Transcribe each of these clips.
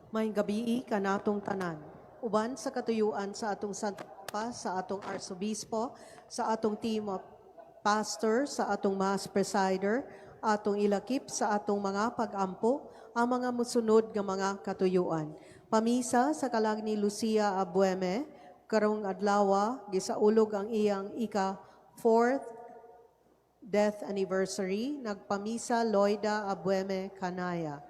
Maayong gabii kanatong tanan. Uban sa katuyuan sa atong Santo Papa, sa atong Arsobispo, sa atong team of pastor, sa atong mass presider, atong ilakip sa atong mga pag-ampo ang mga musunod nga mga katuyuan. Pamisa sa kalag ni Lucia Abueme, karong adlawa gisaulog ang iyang ika fourth death anniversary, nagpamisa Loida Abueme Kanaya.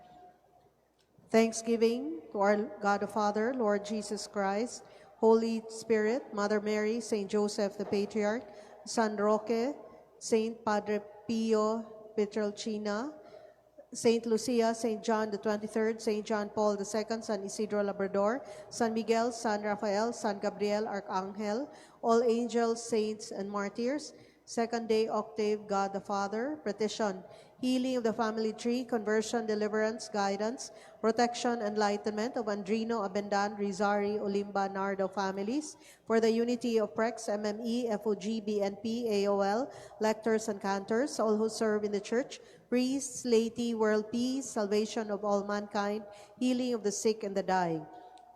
Thanksgiving to our God the Father, Lord Jesus Christ, Holy Spirit, Mother Mary, Saint Joseph the Patriarch, San Roque, Saint Padre Pio Pietrelcina, Saint Lucia, Saint John the 23rd, Saint John Paul II, San Isidro Labrador, San Miguel, San Rafael, San Gabriel Archangel, all angels, saints, and martyrs. Second day octave, God the Father, petition, healing of the family tree, conversion, deliverance, guidance, protection, enlightenment of Andrino, Abendan, Rizari, Olimba, Nardo families, for the unity of PREX, MME, FOG, BNP, AOL, lectors and cantors, all who serve in the church, priests, laity, world peace, salvation of all mankind, healing of the sick and the dying.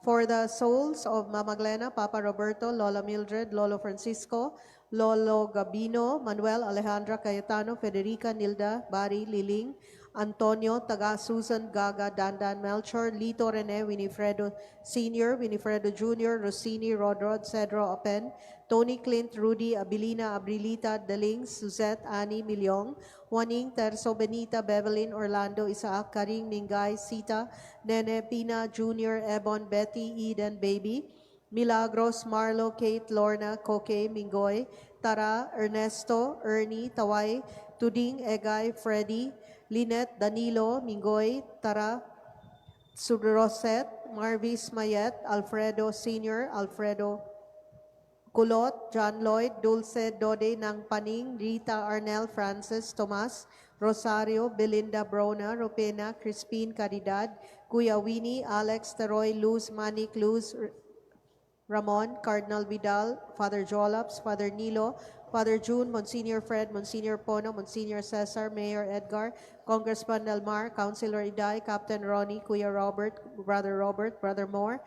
For the souls of Mama Glena, Papa Roberto, Lola Mildred, Lolo Francisco, Lolo Gabino, Manuel, Alejandra, Cayetano, Federica, Nilda, Barry, Liling, Antonio, Taga, Susan, Gaga, Dandan, Melchor, Lito, Rene, Winifredo Sr., Winifredo Jr., Rossini, Rodrod, Cedro, Open, Tony, Clint, Rudy, Abilina, Abrilita, Daling, Suzette, Annie, Milyong, Juaning, Terso, Benita, Bevelyn, Orlando, Isaac, Karing, Mingay, Sita, Nene, Pina, Jr., Ebon, Betty, Eden, Baby, Milagros, Marlo, Kate, Lorna, Koke, Mingoy, Tara, Ernesto, Ernie, Taway, Tuding, Egay, Freddy, Lynette, Danilo, Mingoy, Tara, Sudroset, Marvis Mayet, Alfredo Sr., Alfredo Kulot, John Lloyd, Dulce, Dode ng Paning, Rita Arnel, Francis, Tomas, Rosario, Belinda Brona, Ropena, Crispin Caridad, Kuya Winnie, Alex, Teroy, Luz, Manik, Luz, Ramon, Cardinal Vidal, Father Jolops, Father Nilo, Father June, Monsignor Fred, Monsignor Pono, Monsignor Cesar, Mayor Edgar, Congressman Delmar, Councilor Iday, Captain Ronnie, Kuya Robert, Brother Robert, Brother Moore,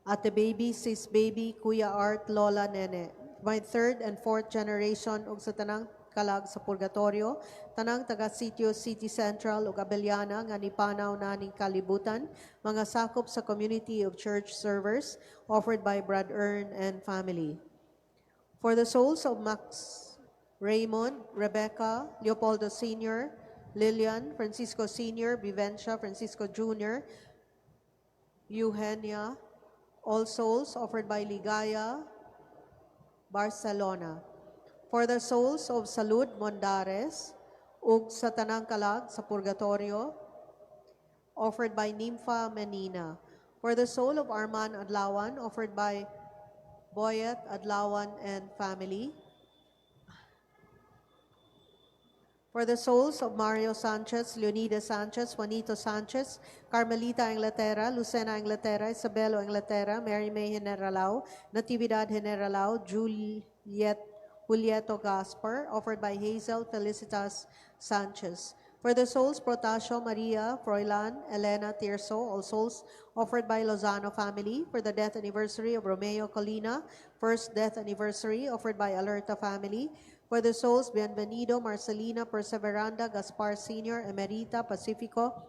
Ate Baby, Sis Baby, Kuya Art, Lola Nene. My third and fourth generation ug sa tanang kalag sa Purgatorio, tanang taga Sitio City Central ug Abellana nga nipanaw na ning kalibutan, mga sakop sa community of church servers, offered by Brad Ern and family. For the souls of Max Raymond, Rebecca, Leopoldo Sr., Lilian, Francisco Sr., Vivencia, Francisco Jr., Eugenia, all souls, offered by Ligaya, Barcelona. For the souls of Salud Mondares, ug sa tanang kalag sa Purgatorio, offered by Nympha Menina. For the soul of Arman Adlawan, offered by Boyet Adlawan and family. For the souls of Mario Sanchez, Leonida Sanchez, Juanito Sanchez, Carmelita Inglaterra, Lucena Inglaterra, Isabelo Inglaterra, Mary May Generalao, Natividad Generalao, Juliet Julieto Gaspar, offered by Hazel Felicitas Sanchez. For the souls Protasio, Maria, Froilan, Elena Tirso, all souls, offered by Lozano family. For the death anniversary of Romeo Colina, first death anniversary, offered by Alerta family. For the souls Bienvenido, Marcelina, Perseveranda, Gaspar Sr., Emerita, Pacifico,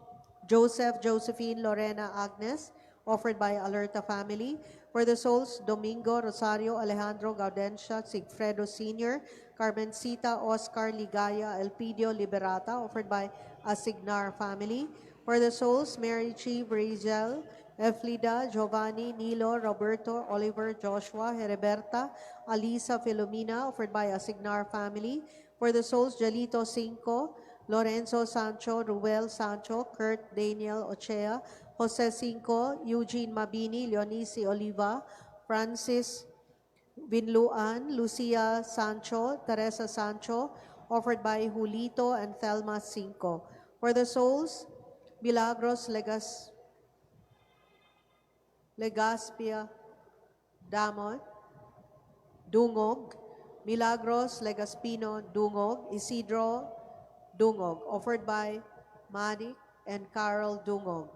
Joseph, Josephine, Lorena, Agnes, offered by Alerta family. For the souls Domingo, Rosario, Alejandro, Gaudencia, Sigfredo Sr., Carmencita, Oscar, Ligaya, Elpidio, Liberata, offered by Asignar family. For the souls Mary Chi, Brazil, Eflida, Giovanni, Nilo, Roberto, Oliver, Joshua, Heriberta, Alisa, Filomena, offered by Asignar family. For the souls Jalito Cinco, Lorenzo Sancho, Ruel Sancho, Kurt Daniel Ochea, Jose Cinco, Eugene Mabini, Leonisi Oliva, Francis Vinluan, Lucia Sancho, Teresa Sancho, offered by Julito and Thelma Cinco. For the souls, Milagros Legaspia Damon, Dungog, Milagros Legaspino Dungog, Isidro Dungog, offered by Manik and Carol Dungog.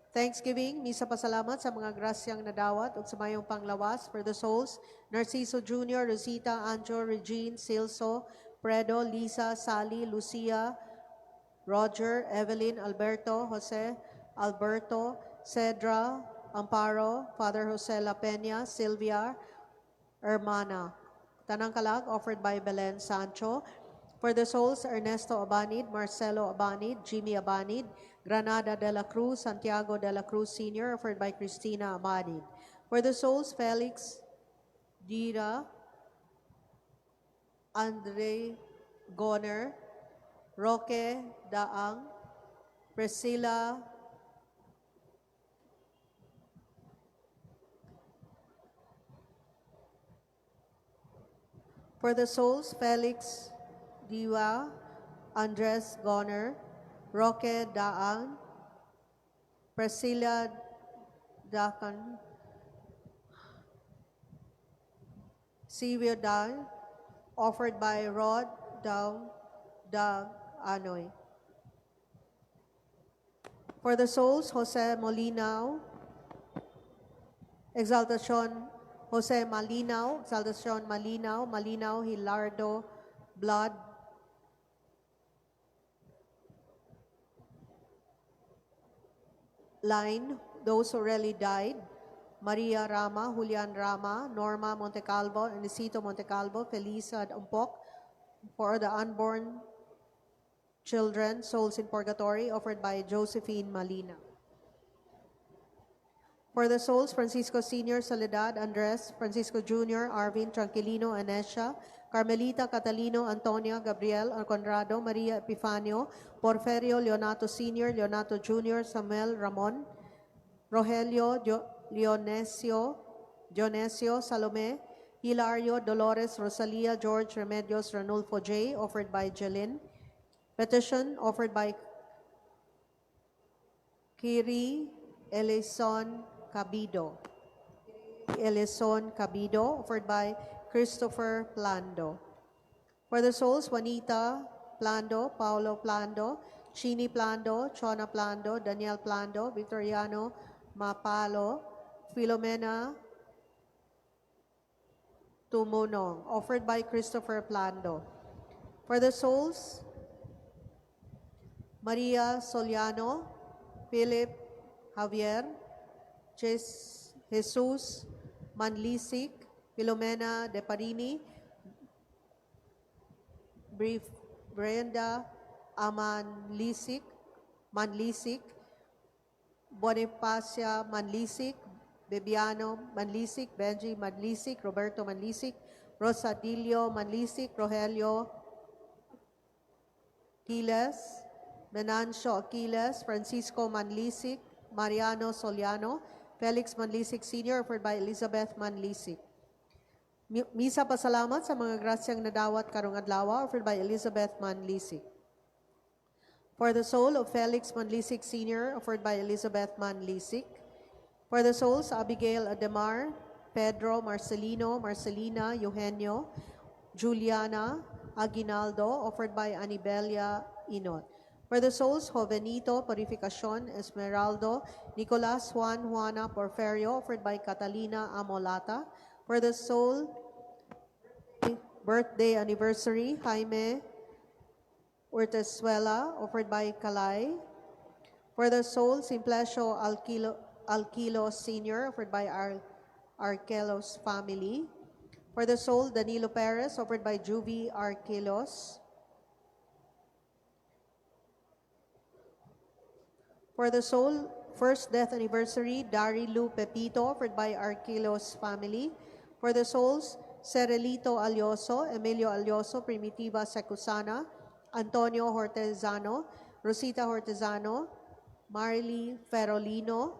Thanksgiving, misa pasalamat sa mga grasyang nadawat ug sa mayong panglawas. For the souls, Narciso Jr., Rosita, Anjo, Regine, Silso, Fredo, Lisa, Sally, Lucia, Roger, Evelyn, Alberto, Jose, Alberto, Cedra, Amparo, Father Jose La Peña, Sylvia, Hermana. Tanang kalag offered by Belen Sancho. For the souls, Ernesto Abanid, Marcelo Abanid, Jimmy Abanid, Granada de la Cruz, Santiago de la Cruz Sr., offered by Cristina Abanid. For the souls, Felix Dira, Andre Goner, Roque Daang, Priscilla For the souls, Felix Diwa, Andres Goner, Roque Daang, Priscilla Dacan, Silvio Dan, offered by Rod Down Dag Anoy. For the souls, Jose Molinao, Exaltacion Jose Malinao, Exaltacion Malinao, Malinao Hilardo Blood, line, those who already died, Maria Rama, Julian Rama, Norma Montecalvo, Anicito Montecalvo, Felisa Umpok, for the unborn children, souls in purgatory, offered by Josephine Malina. For the souls, Francisco Sr., Soledad, Andres, Francisco Jr., Arvin, Tranquilino, Anesha, Carmelita, Catalino, Antonia, Gabriel, Conrado, Maria Epifanio, Porferio, Leonato Sr., Leonato Jr., Samuel, Ramon, Rogelio, Leonesio, Dionesio, Salome, Hilario, Dolores, Rosalia, George, Remedios, Ranulfo J., offered by Jeline. Petition offered by Kiri Elison Cabido. Elison Cabido, offered by Christopher Plando. For the souls, Juanita Plando, Paulo Plando, Chini Plando, Chona Plando, Daniel Plando, Victoriano Mapalo, Filomena Tumunong, offered by Christopher Plando. For the souls, Maria Soliano, Philip Javier, Jesus Manlisik, Filomena De Parini, Brief Brenda Amanlisik, Manlisik, Bonifacia Manlisik, Bebiano Manlisik, Benji Manlisik, Roberto Manlisik, Rosadillo Manlisik, Rogelio Aquiles, Menancio Aquiles, Francisco Manlisik, Mariano Soliano, Felix Manlisik Sr., offered by Elizabeth Manlisik. Misa pasalamat sa mga grasyang nadawat karong adlaw, offered by Elizabeth Manlisik. For the soul of Felix Manlisik Sr., offered by Elizabeth Manlisik. For the souls, Abigail Ademar, Pedro, Marcelino, Marcelina, Eugenio, Juliana, Aguinaldo, offered by Anibelia Inot. For the souls, Jovenito, Purificacion, Esmeraldo, Nicolas, Juan, Juana, Porferio, offered by Catalina Amolata. For the soul, birthday anniversary, Jaime Urtezuela, offered by Kalay. For the soul, Simplesio Alquilo Sr., offered by Arquelos family. For the soul, Danilo Perez, offered by Juvie Arquelos. For the soul, first death anniversary, Dari Lu Pepito, offered by Arquelos family. For the souls, Cerelito Alioso, Emilio Alioso, Primitiva Secusana, Antonio Hortezano, Rosita Hortezano, Marily Ferolino,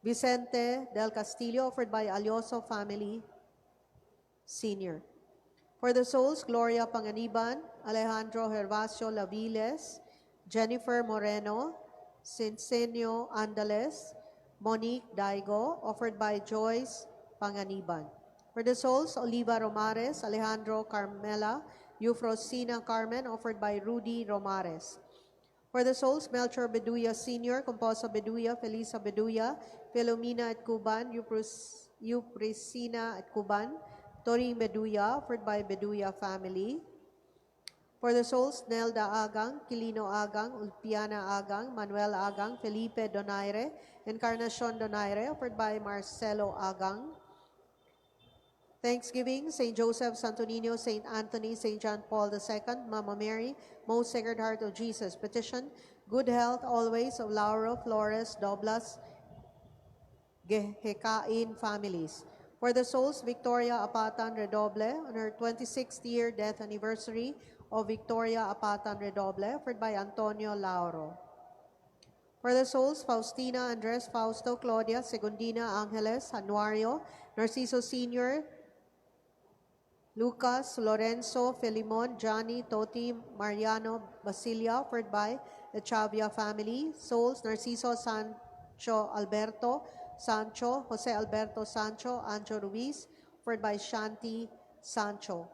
Vicente del Castillo, offered by Alioso family Senior. For the souls, Gloria Panganiban, Alejandro Gervasio Laviles, Jennifer Moreno, Cincenio Andales, Monique Daigo, offered by Joyce Panganiban. For the souls, Oliva Romares, Alejandro Carmela, Eufrosina Carmen, offered by Rudy Romares. For the souls, Melchor Beduya Sr., Composa Beduya, Felisa Beduya, Philomena at Cuban, Euprisina at Cuban, Toring Beduya, offered by Beduya family. For the souls, Nelda Agang, Quilino Agang, Ulpiana Agang, Manuel Agang, Felipe Donaire, Encarnacion Donaire, offered by Marcelo Agang. Thanksgiving, St. Joseph, Santo Niño, St. Anthony, St. John Paul II, Mama Mary, Most Sacred Heart of Jesus. Petition, good health always of Lauro, Flores, Doblas, Gehekain families. For the souls, Victoria Apatan Redoble, on her 26th year death anniversary of Victoria Apatan Redoble, offered by Antonio Lauro. For the souls, Faustina, Andres, Fausto, Claudia, Segundina, Angeles, Januario, Narciso Sr., Lucas, Lorenzo, Filimon, Johnny, Toti, Mariano, Basilia, offered by the Chavia family. Souls, Narciso Sancho Alberto, Sancho, Jose Alberto Sancho, Anjo Ruiz, offered by Shanti Sancho.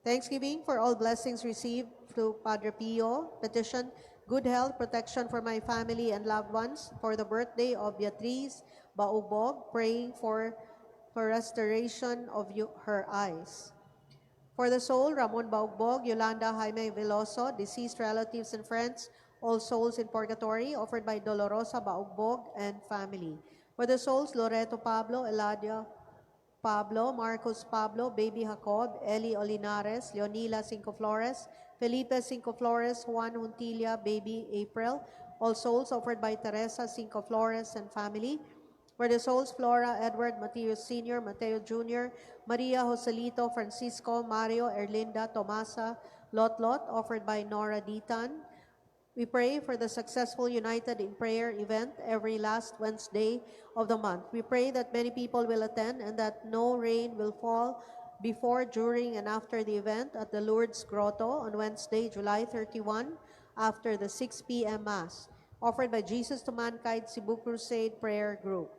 Thanksgiving for all blessings received through Padre Pio. Petition, good health, protection for my family and loved ones, for the birthday of Beatriz Baubog, praying for restoration of her eyes. For the soul, Ramon Baugbog, Yolanda Jaime Veloso, deceased relatives and friends, all souls in purgatory, offered by Dolorosa Baugbog and family. For the souls, Loreto Pablo, Eladia Pablo, Marcos Pablo, Baby Jacob, Eli Olinares, Leonila Cinco Flores, Felipe Cinco Flores, Juan Juntilla, Baby April, all souls offered by Teresa Cinco Flores and family. For the souls, Flora, Edward, Mateo Sr., Mateo Jr., Maria Joselito, Francisco, Mario, Erlinda, Tomasa, Lotlot, offered by Nora Ditan. We pray for the successful United in Prayer event every last Wednesday of the month. We pray that many people will attend and that no rain will fall before, during, and after the event at the Lourdes Grotto on Wednesday, July 31, after the 6 p.m. Mass. Offered by Jesus to Mankind Cebu Crusade Prayer Group.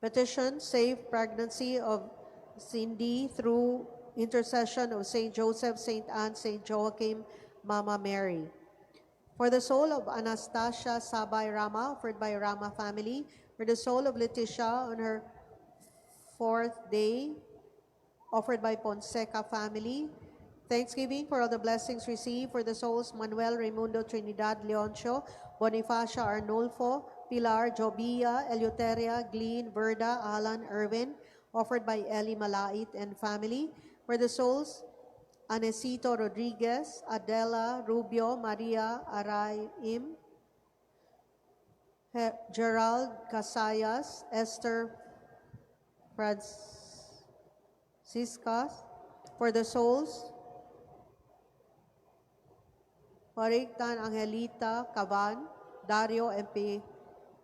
Petition, save pregnancy of Cindy through intercession of St. Joseph, St. Anne, St. Joachim, Mama Mary. For the soul of Anastasia Sabay Rama, offered by Rama family. For the soul of Letitia on her fourth day, offered by Ponseca family. Thanksgiving for all the blessings received for the souls Manuel Raimundo Trinidad Leoncio, Bonifacia Arnulfo, Pilar, Jobia, Eleuteria, Glean, Verda, Alan, Irwin, offered by Eli Malait and family. For the souls Anesito Rodriguez, Adela Rubio, Maria Araim, Gerald Casayas, Esther Francisca. For the souls Parigtan Angelita Caban, Dario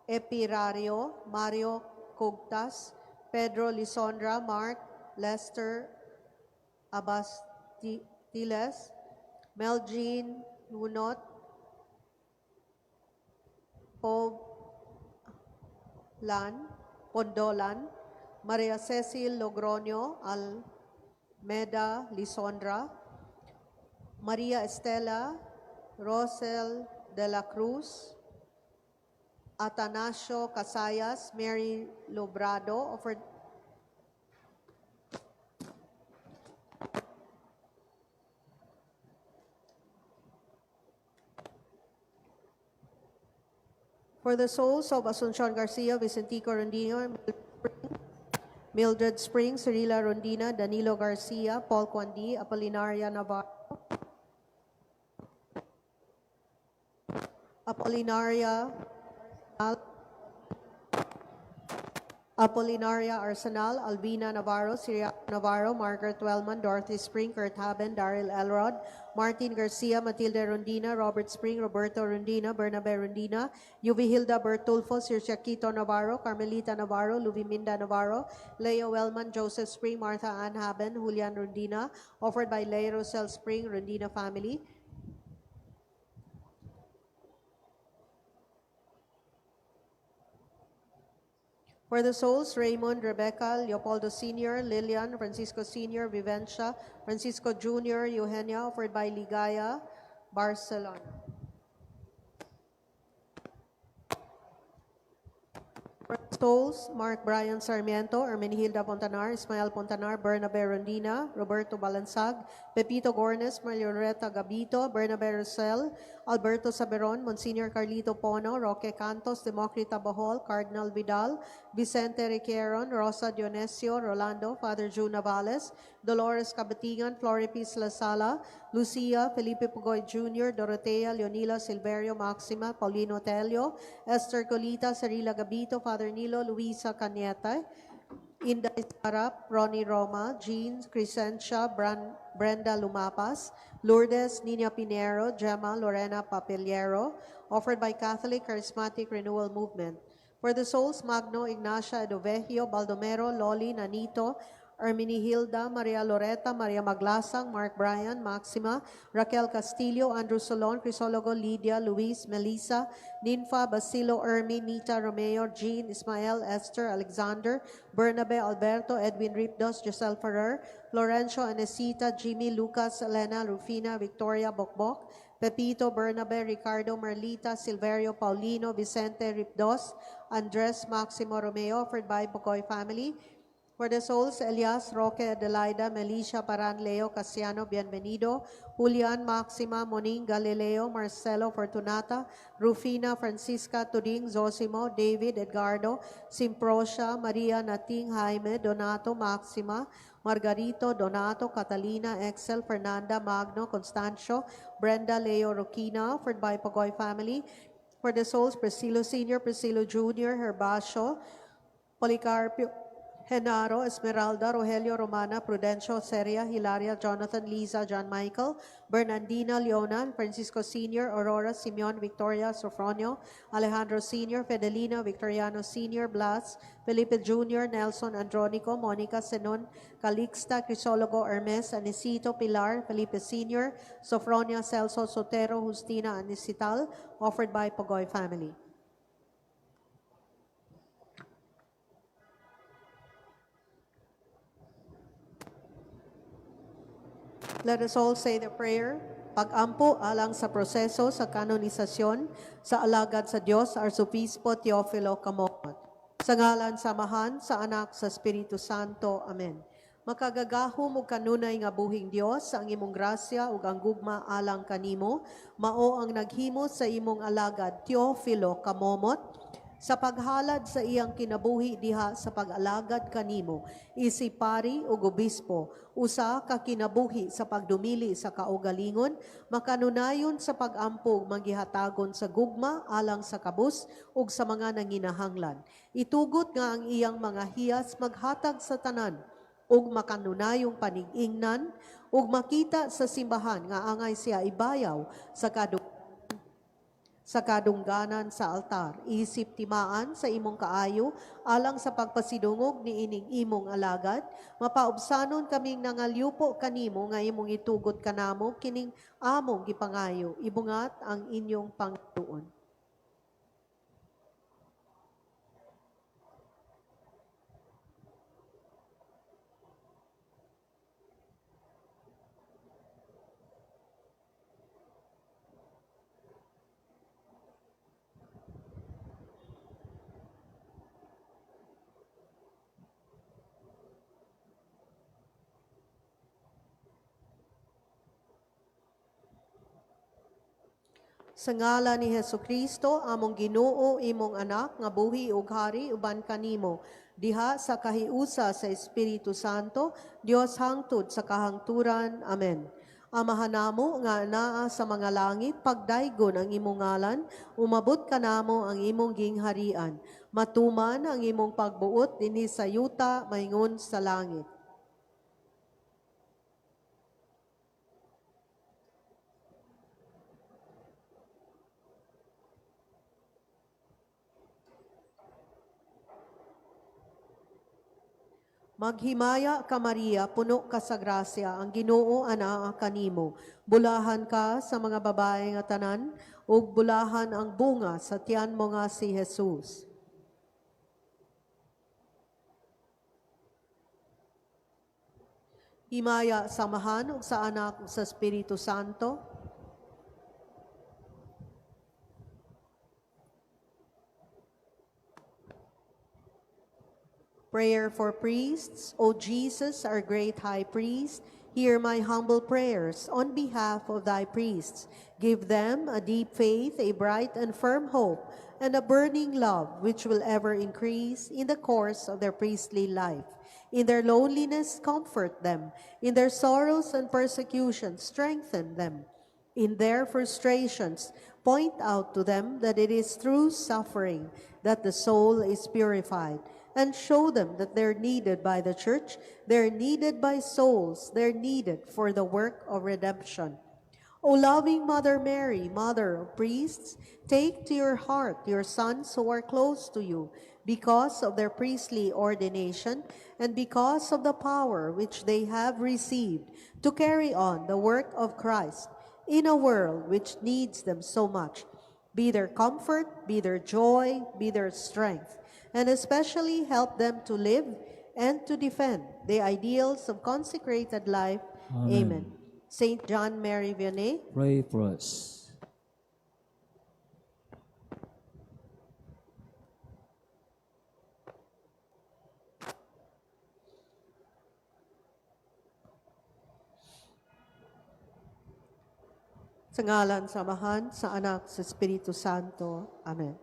Epirario, Mario Cogtas, Pedro Lisondra, Mark Lester Abastiles, Meljean Lunot, Poblan, Pondolan, Maria Cecil Logroño, Almeda Lisondra, Maria Estela, Rosel de la Cruz, Atanasio Casayas, Mary Lobrado, offered for the souls of Asuncion Garcia, Vicentico Rondino, Mildred Spring, Cirila Rondina, Danilo Garcia, Paul Kwandi, Apolinaria Navarro, Apolinaria Arsenal, Albina Navarro, Siria Navarro, Margaret Wellman, Dorothy Spring, Kurt Haben, Daryl Elrod, Martin Garcia, Matilde Rondina, Robert Spring, Roberto Rondina, Bernabe Rondina, Hilda Bertulfo, Sir Quito Navarro, Carmelita Navarro, Luviminda Navarro, Leo Wellman, Joseph Spring, Martha Ann Haben, Julian Rondina, offered by Leo Rosel Spring, Rondina family. For the souls, Raymond, Rebecca, Leopoldo Sr., Lilian, Francisco Sr., Vivencia, Francisco Jr., Eugenia, offered by Ligaya, Barcelona. For the souls, Mark Brian Sarmiento, Hermenegilda Pontanar, Ismael Pontanar, Bernabe Rondina, Roberto Balansag, Pepito Gornes, Marioreta Gabito, Bernabe Rosel, Alberto Saberon, Monsignor Carlito Pono, Roque Cantos, Democrita Bohol, Cardinal Vidal, Vicente Requieron, Rosa Dionesio, Rolando, Father June Navales, Dolores Cabatingan, Floripis Lasala, Lucia, Felipe Pugoy Jr., Dorotea, Leonila Silverio, Maxima, Paulino Telio, Esther Colita, Sarila Gabito, Father Nilo, Luisa Cañete, Inday Sarap, Ronnie Roma, Jean Crescencia, Brenda Lumapas, Lourdes Nina Pinero, Gemma Lorena Papeliero, offered by Catholic Charismatic Renewal Movement. For the souls, Magno, Ignacia, Edovegio, Baldomero, Loli, Nanito, Hermenigilda, Maria Loreta, Maria Maglasang, Mark Brian, Maxima, Raquel Castillo, Andrew Solon, Crisologo, Lydia, Luis, Melissa, Ninfa, Basilo, Ermi, Nita, Romeo, Jean, Ismael, Esther, Alexander, Bernabe, Alberto, Edwin Ripdos, Giselle Ferrer, Florencio, Anesita, Jimmy, Lucas, Elena, Rufina, Victoria, Bokbok, Pepito, Bernabe, Ricardo, Merlita, Silverio, Paulino, Vicente, Ripdos, Andres, Maximo, Romeo, offered by Pogoy family. For the souls, Elias, Roque, Adelaida, Melisha, Paran, Leo, Casiano, Bienvenido, Julian, Maxima, Moning, Galileo, Marcelo, Fortunata, Rufina, Francisca, Tuding, Zosimo, David, Edgardo, Simprosia, Maria, Nating, Jaime, Donato, Maxima, Margarito, Donato, Catalina, Excel, Fernanda, Magno, Constancio, Brenda, Leo, Roquina, offered by Pogoy family. For the souls, Priscilo Sr., Priscilo Jr., Herbacio, Policarpio, Genaro, Esmeralda, Rogelio, Romana, Prudencio, Seria, Hilaria, Jonathan, Lisa, John Michael, Bernardina, Leona, Francisco Sr., Aurora, Simeon, Victoria, Sofronio, Alejandro Sr., Fedelina, Victoriano Sr., Blas, Felipe Jr., Nelson, Andronico, Monica, Senon, Calixta, Crisologo, Hermes, Anicito, Pilar, Felipe Sr., Sofronia, Celso, Sotero, Justina, Anicital, offered by Pogoy family. Let us all say the prayer. Pag-ampo alang sa proseso sa kanonisasyon sa alagad sa Dios, Arsobispo Teofilo Camomot. Sa ngalan sa Amahan, sa Anak, sa Espiritu Santo. Amen. Makagagahom ug kanunay nga buhing Dios, ang imong grasya ug ang gugma alang kanimo, mao ang naghimo sa imong alagad Teofilo Camomot sa paghalad sa iyang kinabuhi diha sa pag-alagad kanimo, isip pari ug obispo, usa ka kinabuhi sa pagdumili sa kaugalingon, makanunayon sa pag-ampo ug manggihatagon sa gugma alang sa kabus ug sa mga nanginahanglan. Itugot nga ang iyang mga hiyas maghatag sa tanan ug makanunayong panig-ingnan ug makita sa simbahan nga angay siya ibayaw sa kadungganan sa altar. Isip timaan sa imong kaayo, alang sa pagpasidungog ni ining imong alagad, mapaubsanon kaming nangalyupo kanimo nga imong itugot kanamo kining among gipangayo. Ibungat ang inyong pangituon. Sa ngala ni Hesukristo, among Ginoo, imong anak, nga buhi ug hari uban kanimo, diha sa kahiusa sa Espiritu Santo, Dios hangtod sa kahangturan. Amen. Amahan namo nga anaa sa mga langit, pagdaygon ang imong ngalan, umabot kanamo ang imong gingharian. Matuman ang imong pagbuot dinhi sa yuta maingon sa langit. Maghimaya ka Maria, puno ka sa grasya, ang Ginoo anaa kanimo. Bulahan ka sa mga babae nga tanan, ug bulahan ang bunga sa tiyan mo nga si Jesus. Himaya sa Amahan ug sa Anak ug sa Espiritu Santo. Prayer for priests. O Jesus, our great high priest, hear my humble prayers on behalf of thy priests. Give them a deep faith, a bright and firm hope, and a burning love which will ever increase in the course of their priestly life. In their loneliness, comfort them. In their sorrows and persecutions, strengthen them. In their frustrations, point out to them that it is through suffering that the soul is purified, and show them that they're needed by the church, they're needed by souls, they're needed for the work of redemption. O loving Mother Mary, Mother of priests, take to your heart your sons who are close to you because of their priestly ordination and because of the power which they have received to carry on the work of Christ in a world which needs them so much. Be their comfort, be their joy, be their strength, and especially help them to live and to defend the ideals of consecrated life. Amen. Amen. Saint John Mary Vianney, pray for us. Sa ngalan sa Amahan, sa Anak, sa Espiritu Santo. Amen.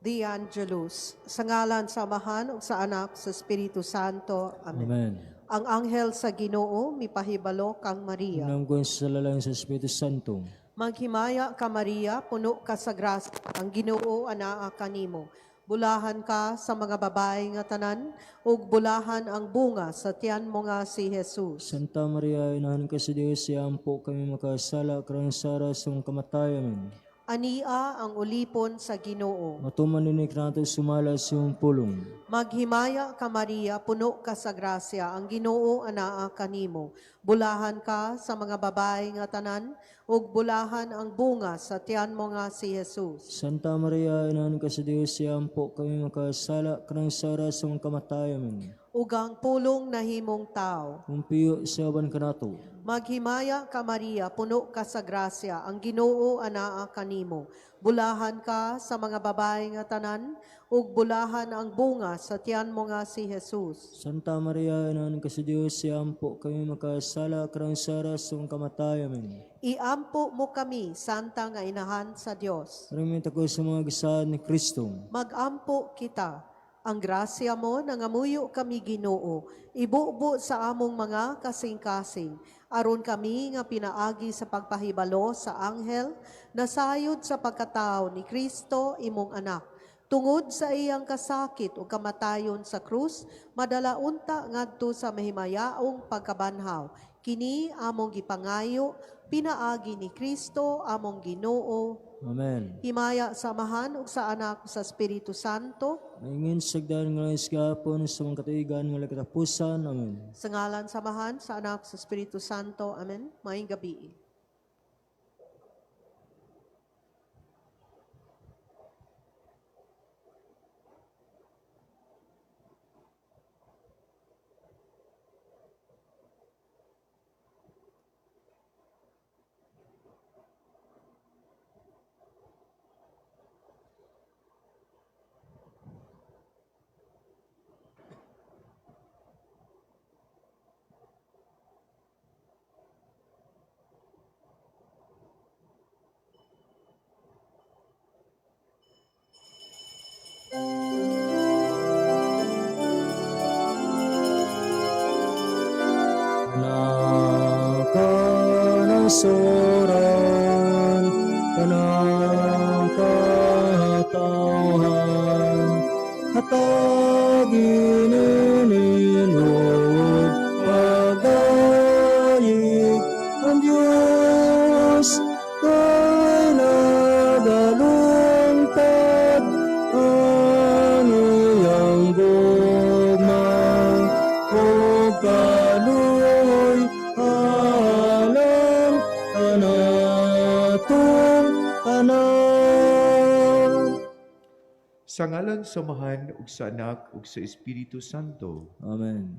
The Angelus. Sa ngalan sa Amahan ug sa Anak sa Espiritu Santo. Amen. Amen. Ang anghel sa Ginoo mipahibalo kang Maria. Unang sa lalang sa Espiritu Santo. Maghimaya ka, Maria, puno ka sa grasya. Ang Ginoo anaa kanimo. Bulahan ka sa mga babae nga tanan ug bulahan ang bunga sa tiyan mo nga si Jesus. Santa Maria, inahan ka sa Diyos, siya po kami makasala, karon sa oras sa among kamatayon. Amen. Ania ang ulipon sa Ginoo. Matuman ni kanato sumala sa iyong pulong. Maghimaya ka, Maria, puno ka sa grasya, ang Ginoo anaa kanimo. Bulahan ka sa mga babae nga tanan ug bulahan ang bunga sa tiyan mo nga si Jesus. Santa Maria, inahan ka sa Diyos, siya po kami makasala, karon sa oras sa among kamatayon. Amen. Ug ang Pulong nahimong tao. Humpiyo siya uban kanato. Maghimaya ka, Maria, puno ka sa grasya, ang Ginoo anaa kanimo. Bulahan ka sa mga babae nga tanan, ug bulahan ang bunga sa tiyan mo nga si Jesus. Santa Maria, Inahan ka sa Dios, iampo kami makasala, karon sa oras sa among kamatayon. Amen. Iampo mo kami, Santa nga Inahan sa Dios. Aron ko sa mga gisaad ni Kristo. Magampo kita. Ang grasya mo, nangamuyo kami, Ginoo, ibubo sa among mga kasing-kasing, aron kami nga pinaagi sa pagpahibalo sa anghel, nasayod sa pagkatao ni Kristo imong anak. Tungod sa iyang kasakit o kamatayon sa krus, madala unta ngadto sa mahimayaong pagkabanhaw. Kini among gipangayo, pinaagi ni Kristo among Ginoo. Amen. Himaya sa Amahan ug sa Anak ug sa Espiritu Santo. Maingin sa daan nga gahapon sa mga katuigan nga katapusan. Amen. Sa ngalan sa Amahan, sa Anak, sa Espiritu Santo. Amen. Maayong gabii. Nakanasoran, kanang katawhan, hatagi ninyo pagdayeg ang Diyos, kay nagalungtad ang iyang gugma ug kaluoy alang kanatong tanan. Sa ngalan sa Amahan ug sa Anak ug sa Espiritu Santo. Amen.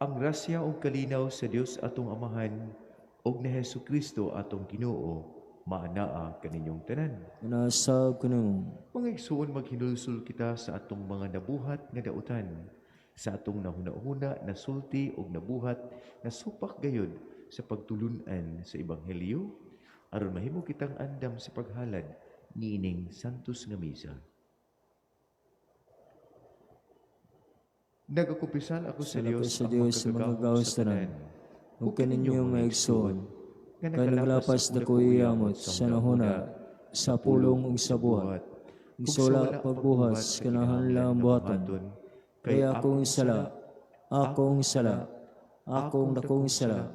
Ang grasya ug kalinaw sa Dios atong Amahan ug ni Hesus Kristo atong Ginoo maanaa kaninyong tanan. Manasab kanimo. Mga igsuon, maghinulsol kita sa atong mga nabuhat nga dautan, sa atong nahuna-huna, nasulti ug nabuhat na supak gayod sa pagtulun-an sa Ebanghelyo, aron mahimo kitang andam sa paghalad niining Santos nga Misa. Nagakumpisal ako sa Sala ko Dios sa ang Dios sa makagagahom makagagahom sa sa tanan. tanan. Ug kaninyo mga igsoon, kay naglapas dako iyamot sa nahuna, sa pulong ug sa buhat, ug sa wala pagbuhat kinahanglan buhaton. Kay akong sala, akong sala, akong dakong sala.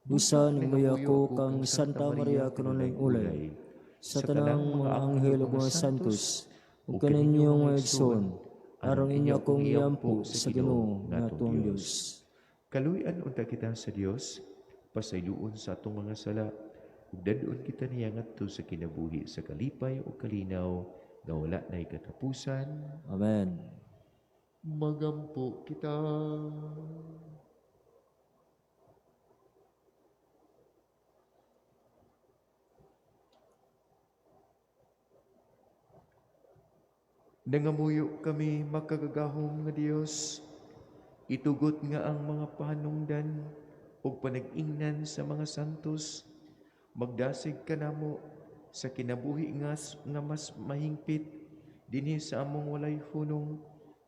Busa ni ako kang Santa Maria kanunay ulay, sa tanang mga anghel ug mga santos, ug kaninyo mga igsoon, aron inyo akong iampo sa Ginoo nga atong Dios. Kaluy-an unta kita sa Dios, pasayloon sa atong mga sala, ug dad-on kita niya ngadto sa kinabuhi sa kalipay ug kalinaw nga wala nay katapusan. Amen. Magampo kita. Nangamuyo kami, makagagahom nga Dios, itugot nga ang mga panungdan ug panag-ingnan sa mga santos magdasig kanamo sa kinabuhi nga mas mahingpit dinhi sa among walay hunong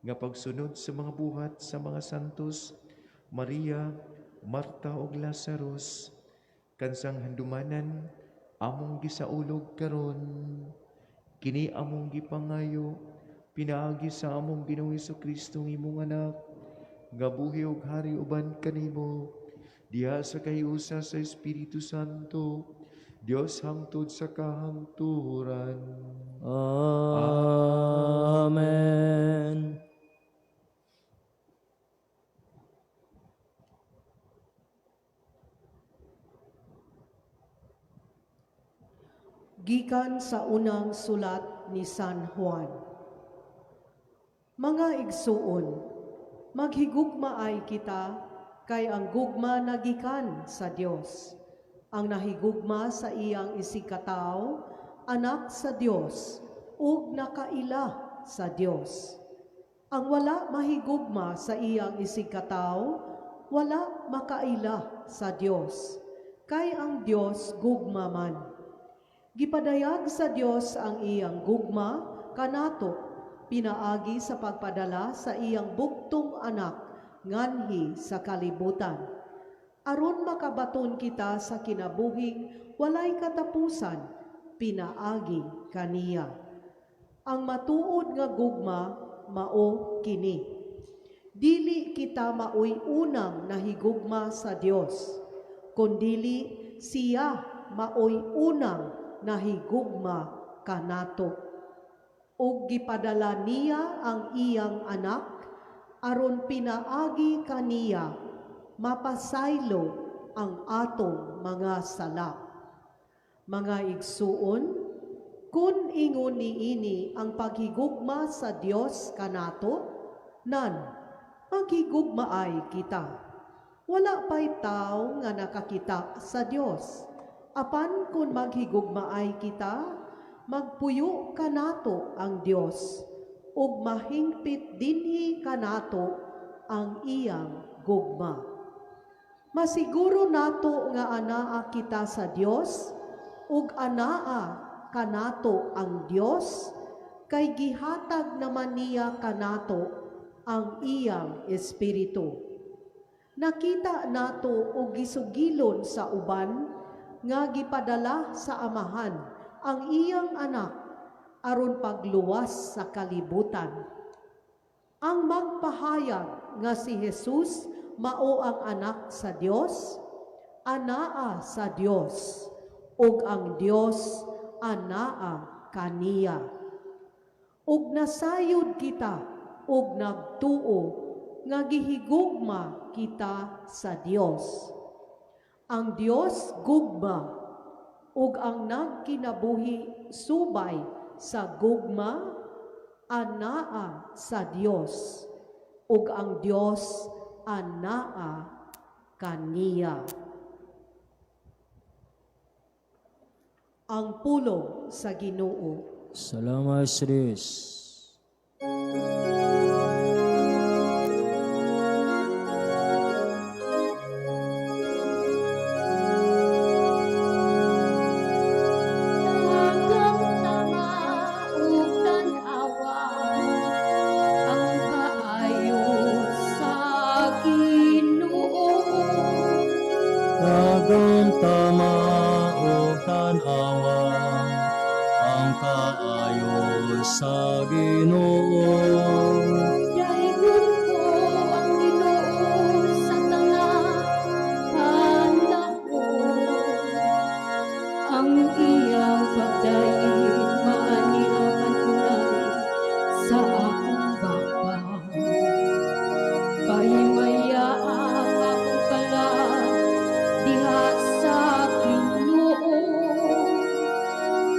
nga pagsunod sa mga buhat sa mga santos Maria, Marta ug Lazarus, kansang handumanan among gisaulog karon. Kini among gipangayo pinaagi sa among Ginoong Kristo, imong anak, nga buhi ug hari uban kanimo diha sa kahiusa sa Espiritu Santo, Dios hangtod sa kahangturan. Amen. Gikan sa unang sulat ni San Juan. Mga igsuon, Maghigugma ay kita, kay ang gugma nagikan sa Dios. Ang nahigugma sa iyang isigkatawo, anak sa Dios, ug nakaila sa Dios. Ang wala mahigugma sa iyang isigkatawo, wala makaila sa Dios. Kay ang Dios gugma man. Gipadayag sa Dios ang iyang gugma kanato pinaagi sa pagpadala sa iyang bugtong anak nganhi sa kalibutan. Aron makabaton kita sa kinabuhing walay katapusan, pinaagi kaniya. Ang matuod nga gugma mao kini. Dili kita maoy unang nahigugma sa Dios, kundili siya maoy unang nahigugma kanato. Ug gipadala niya ang iyang anak aron pinaagi kaniya mapasaylo ang atong mga sala. Mga igsuon, kun ingon niini ang paghigugma sa Dios kanato, nan maghigugmaay kita. Wala pa'y tao nga nakakita sa Dios. Apan kung maghigugmaay kita, magpuyo kanato ang Dios, ug mahingpit dinhi kanato ang iyang gugma. Masiguro nato nga anaa kita sa Dios, ug anaa kanato ang Dios, kay gihatag naman niya kanato ang iyang espiritu. Nakita nato og gisugilon sa uban nga gipadala sa Amahan ang iyang anak aron pagluwas sa kalibutan. Ang magpahayag nga si Jesus mao ang anak sa Dios, anaa sa Dios, ug ang Dios anaa kaniya. Ug nasayod kita ug nagtuo nga gihigugma kita sa Dios. Ang Dios gugma, ug ang nagkinabuhi subay sa gugma anaa sa Dios, ug ang Dios anaa kaniya. Ang pulong sa Ginoo. Salamat sa Dios. Daghang tama ug tan-awa ang kaayo sa Ginoo. Daghang tama ug tan-awa ang kaayo sa Ginoo. Daygon ko ang Ginoo sa tanang panahon. Ang iyang pagdayeg maanhi kanunay sa akong baba. Pahimaya ang akong kalag diha sa Ginoo.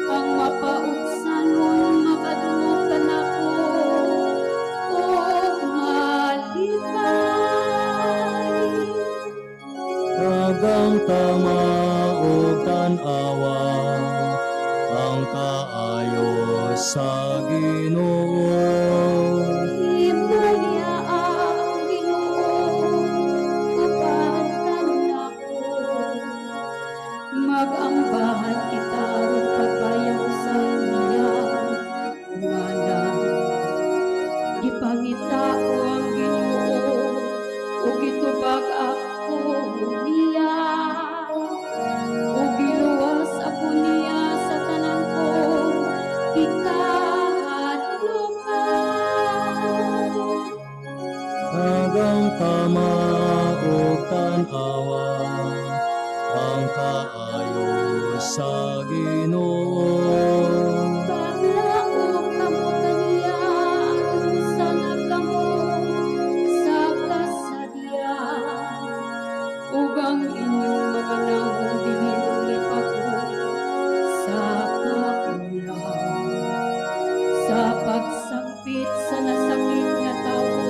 Ang mapaugsanon makadungog kanako ug malipay. Daghang tama ug tan-awa ang kaayo sa Ginoo. Himaya ang Ginoo uban kanako. Mag-ambahan kita aron pagbayaw sa iyang ngalan. Gipangitao ang Ginoo ug gitubag ako niya. Ug giluwas ako niya sa tanan kong gikahadlokan. Daghang tama ug tan-awa ang kaayo sa Ginoo. Paglaom kamo kaniya aron mosanag kamo sa kasadya. Ug ang inyong mga nawong dili lipakon sa kaulaw. Sa pagsangpit sa nasakit nga tawo.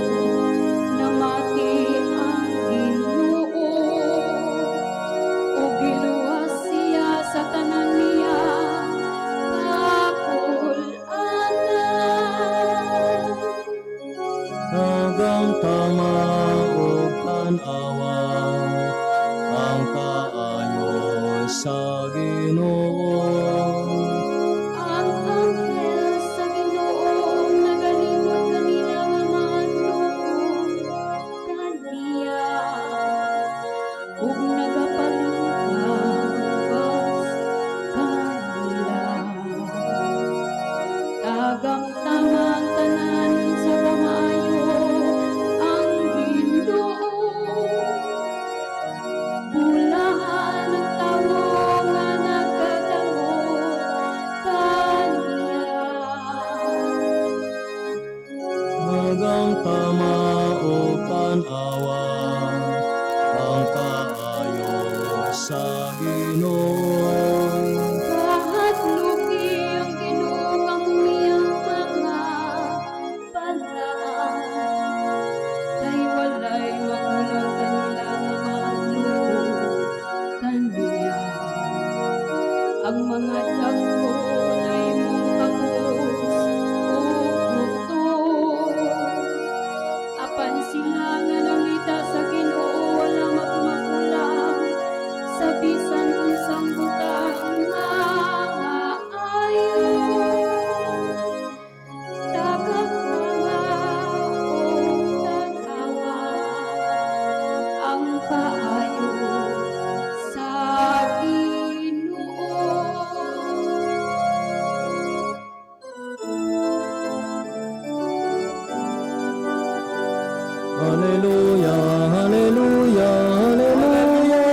Hallelujah, hallelujah, hallelujah,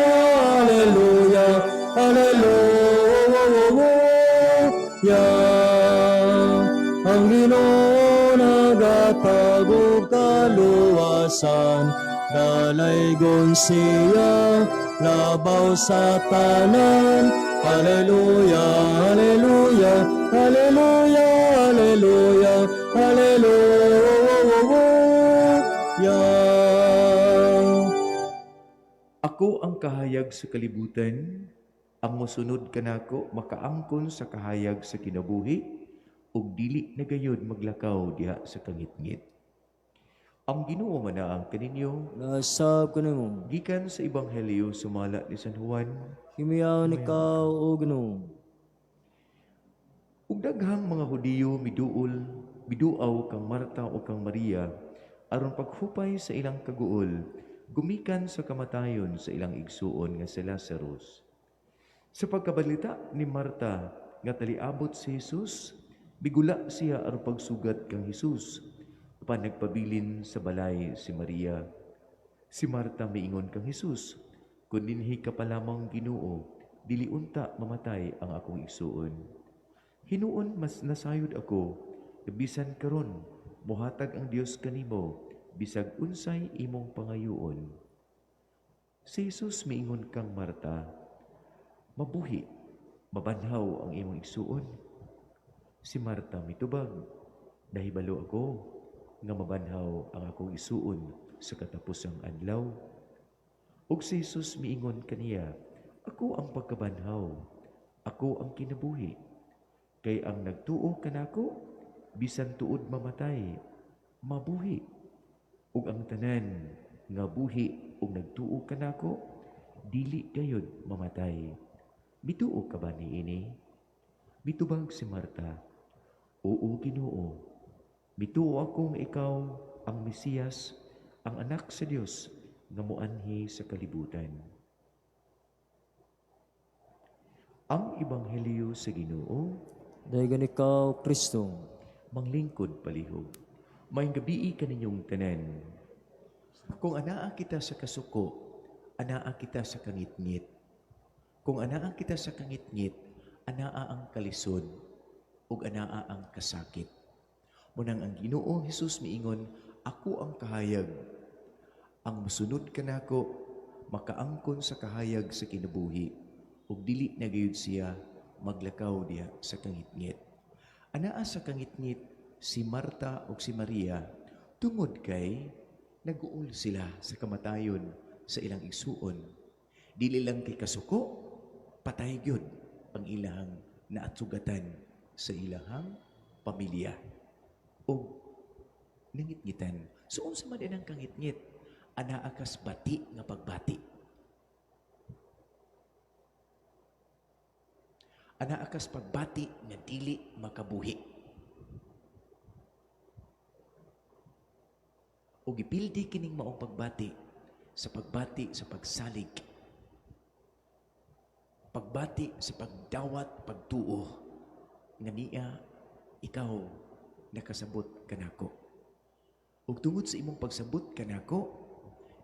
hallelujah, hallelujah. Ang Ginoo nagahatag og kaluwasan, dalaygon siya labaw sa tanan. Hallelujah, hallelujah, hallelujah, hallelujah, hallelujah. Ako ang kahayag sa kalibutan, ang mosunod kanako makaangkon sa kahayag sa kinabuhi, ug dili na gayud maglakaw diha sa kangitngit. Ang Ginoo manaang kaninyo. Nasab kanimo. Gikan sa Ebanghelyo sumala ni San Juan. Himiyaon ikaw, O Ginoo. Ug daghang mga Hudiyo miduol, miduaw kang Marta o kang Maria aron paghupay sa ilang kaguol gumikan sa kamatayon sa ilang igsuon nga si Lazarus. Sa pagkabalita ni Marta nga taliabot si Jesus, migula siya aron pagsugat kang Jesus. Apan nagpabilin sa balay si Maria. Si Marta miingon kang Jesus, "Kun dinhi ka pa lamang, Ginoo, dili unta mamatay ang akong igsuon. Hinuon mas nasayod ako, bisan karon mohatag ang Dios kanimo bisag unsay imong pangayoon." Si Jesus miingon kang Marta, "Mabuhi, mabanhaw ang imong igsuon." Si Marta mitubag, "Nahibalo ako nga mabanhaw ang akong igsuon sa katapusang adlaw." Ug si Jesus miingon kaniya, "Ako ang pagkabanhaw, ako ang kinabuhi. Kay ang nagtuo kanako, bisan tuod mamatay, mabuhi. Ug ang tanan nga buhi ug nagtuo kanako, dili gayud mamatay. Mituo ka ba niini?" Mitubag si Marta, "Oo, Ginoo. Mituo akong ikaw ang Mesiyas, ang anak sa Dios nga moanhi sa kalibutan." Ang Ebanghelyo sa Ginoo. Daygan ikaw, Kristo. Manglingkod palihog. Maayong gabii kaninyong tanan. Kung anaa kita sa kasuko, anaa kita sa kangitngit. Kung anaa kita sa kangitngit, anaa ang kalisod ug anaa ang kasakit. Munang ang Ginoo Hesus miingon, "Ako ang kahayag. Ang mosunod kanako makaangkon sa kahayag sa kinabuhi ug dili na gayud siya maglakaw diha sa kangitngit." Anaa sa kangitngit si Marta ug si Maria tungod kay naguol sila sa kamatayon sa ilang igsuon. Dili lang kay kasuko, patay gyud ang ilahang naatsugatan sa ilahang pamilya. Ug nangitngitan. So unsa man ang kangitngit? Anaa kas bati nga pagbati. Anaa kas pagbati nga dili makabuhi. Ug gipildi kining maong pagbati sa pagbati sa pagsalig. Pagbati sa pagdawat pagtuo nga niya ikaw nakasabot kanako. Ug tungod sa imong pagsabot kanako,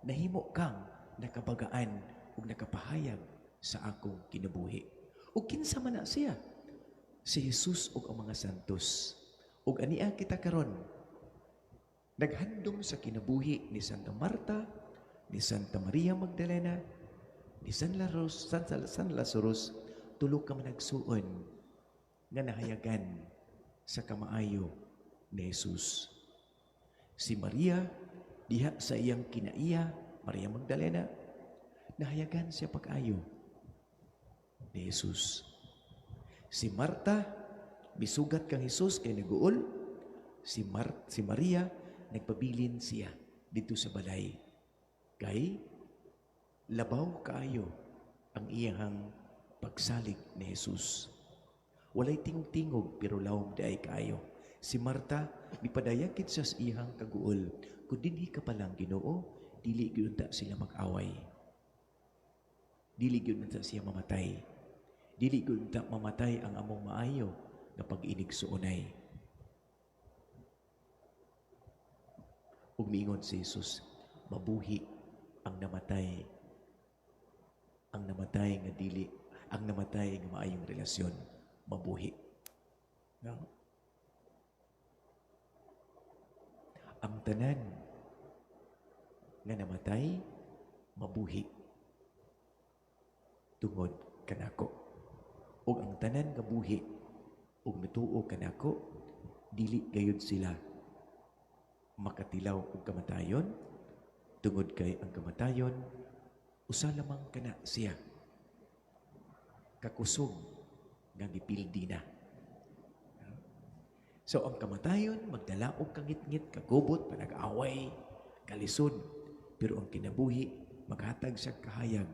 nahimo kang nakabagaan ug nakapahayag sa akong kinabuhi. Ug kinsa man na siya? Si Jesus ug ang mga santos. Ug ania kita karon naghandom sa kinabuhi ni Santa Marta, ni Santa Maria Magdalena, ni San Lazarus, San Lazarus, tulo ka managsuon nga nahayagan sa kamaayo ni Jesus. Si Maria, diha sa iyang kinaiya, Maria Magdalena, nahayagan siya pag-ayo ni Jesus. Si Marta, misugat kang Jesus kay naguol. Si Maria, nagpabilin siya dito sa balay. Kay labaw kaayo ang iyahang pagsalig ni Jesus. Walay tingog-tingog pero lawom diay kaayo. Si Marta, mipadayag gid siya sa iyahang kaguol. Kung dinhi ka pa lang, Ginoo, dili gyud unta sila mag-away. Dili gyud unta siya mamatay. Dili gyud unta mamatay ang among maayo nga pag-inig suunay. Ug miingon si Jesus, Mabuhi ang namatay. Ang namatay nga dili, ang namatay nga maayong relasyon, mabuhi. No? Ang tanan nga namatay, mabuhi tungod kanako. Ug ang tanan nga buhi ug mituo kanako, dili gayud sila makatilaw og kamatayon, tungod kay ang kamatayon usa lamang kana siya kakusog nga gipildi na. So ang kamatayon magdala og kangitngit, kagubot, panag-away, kalisod, pero ang kinabuhi maghatag sa kahayag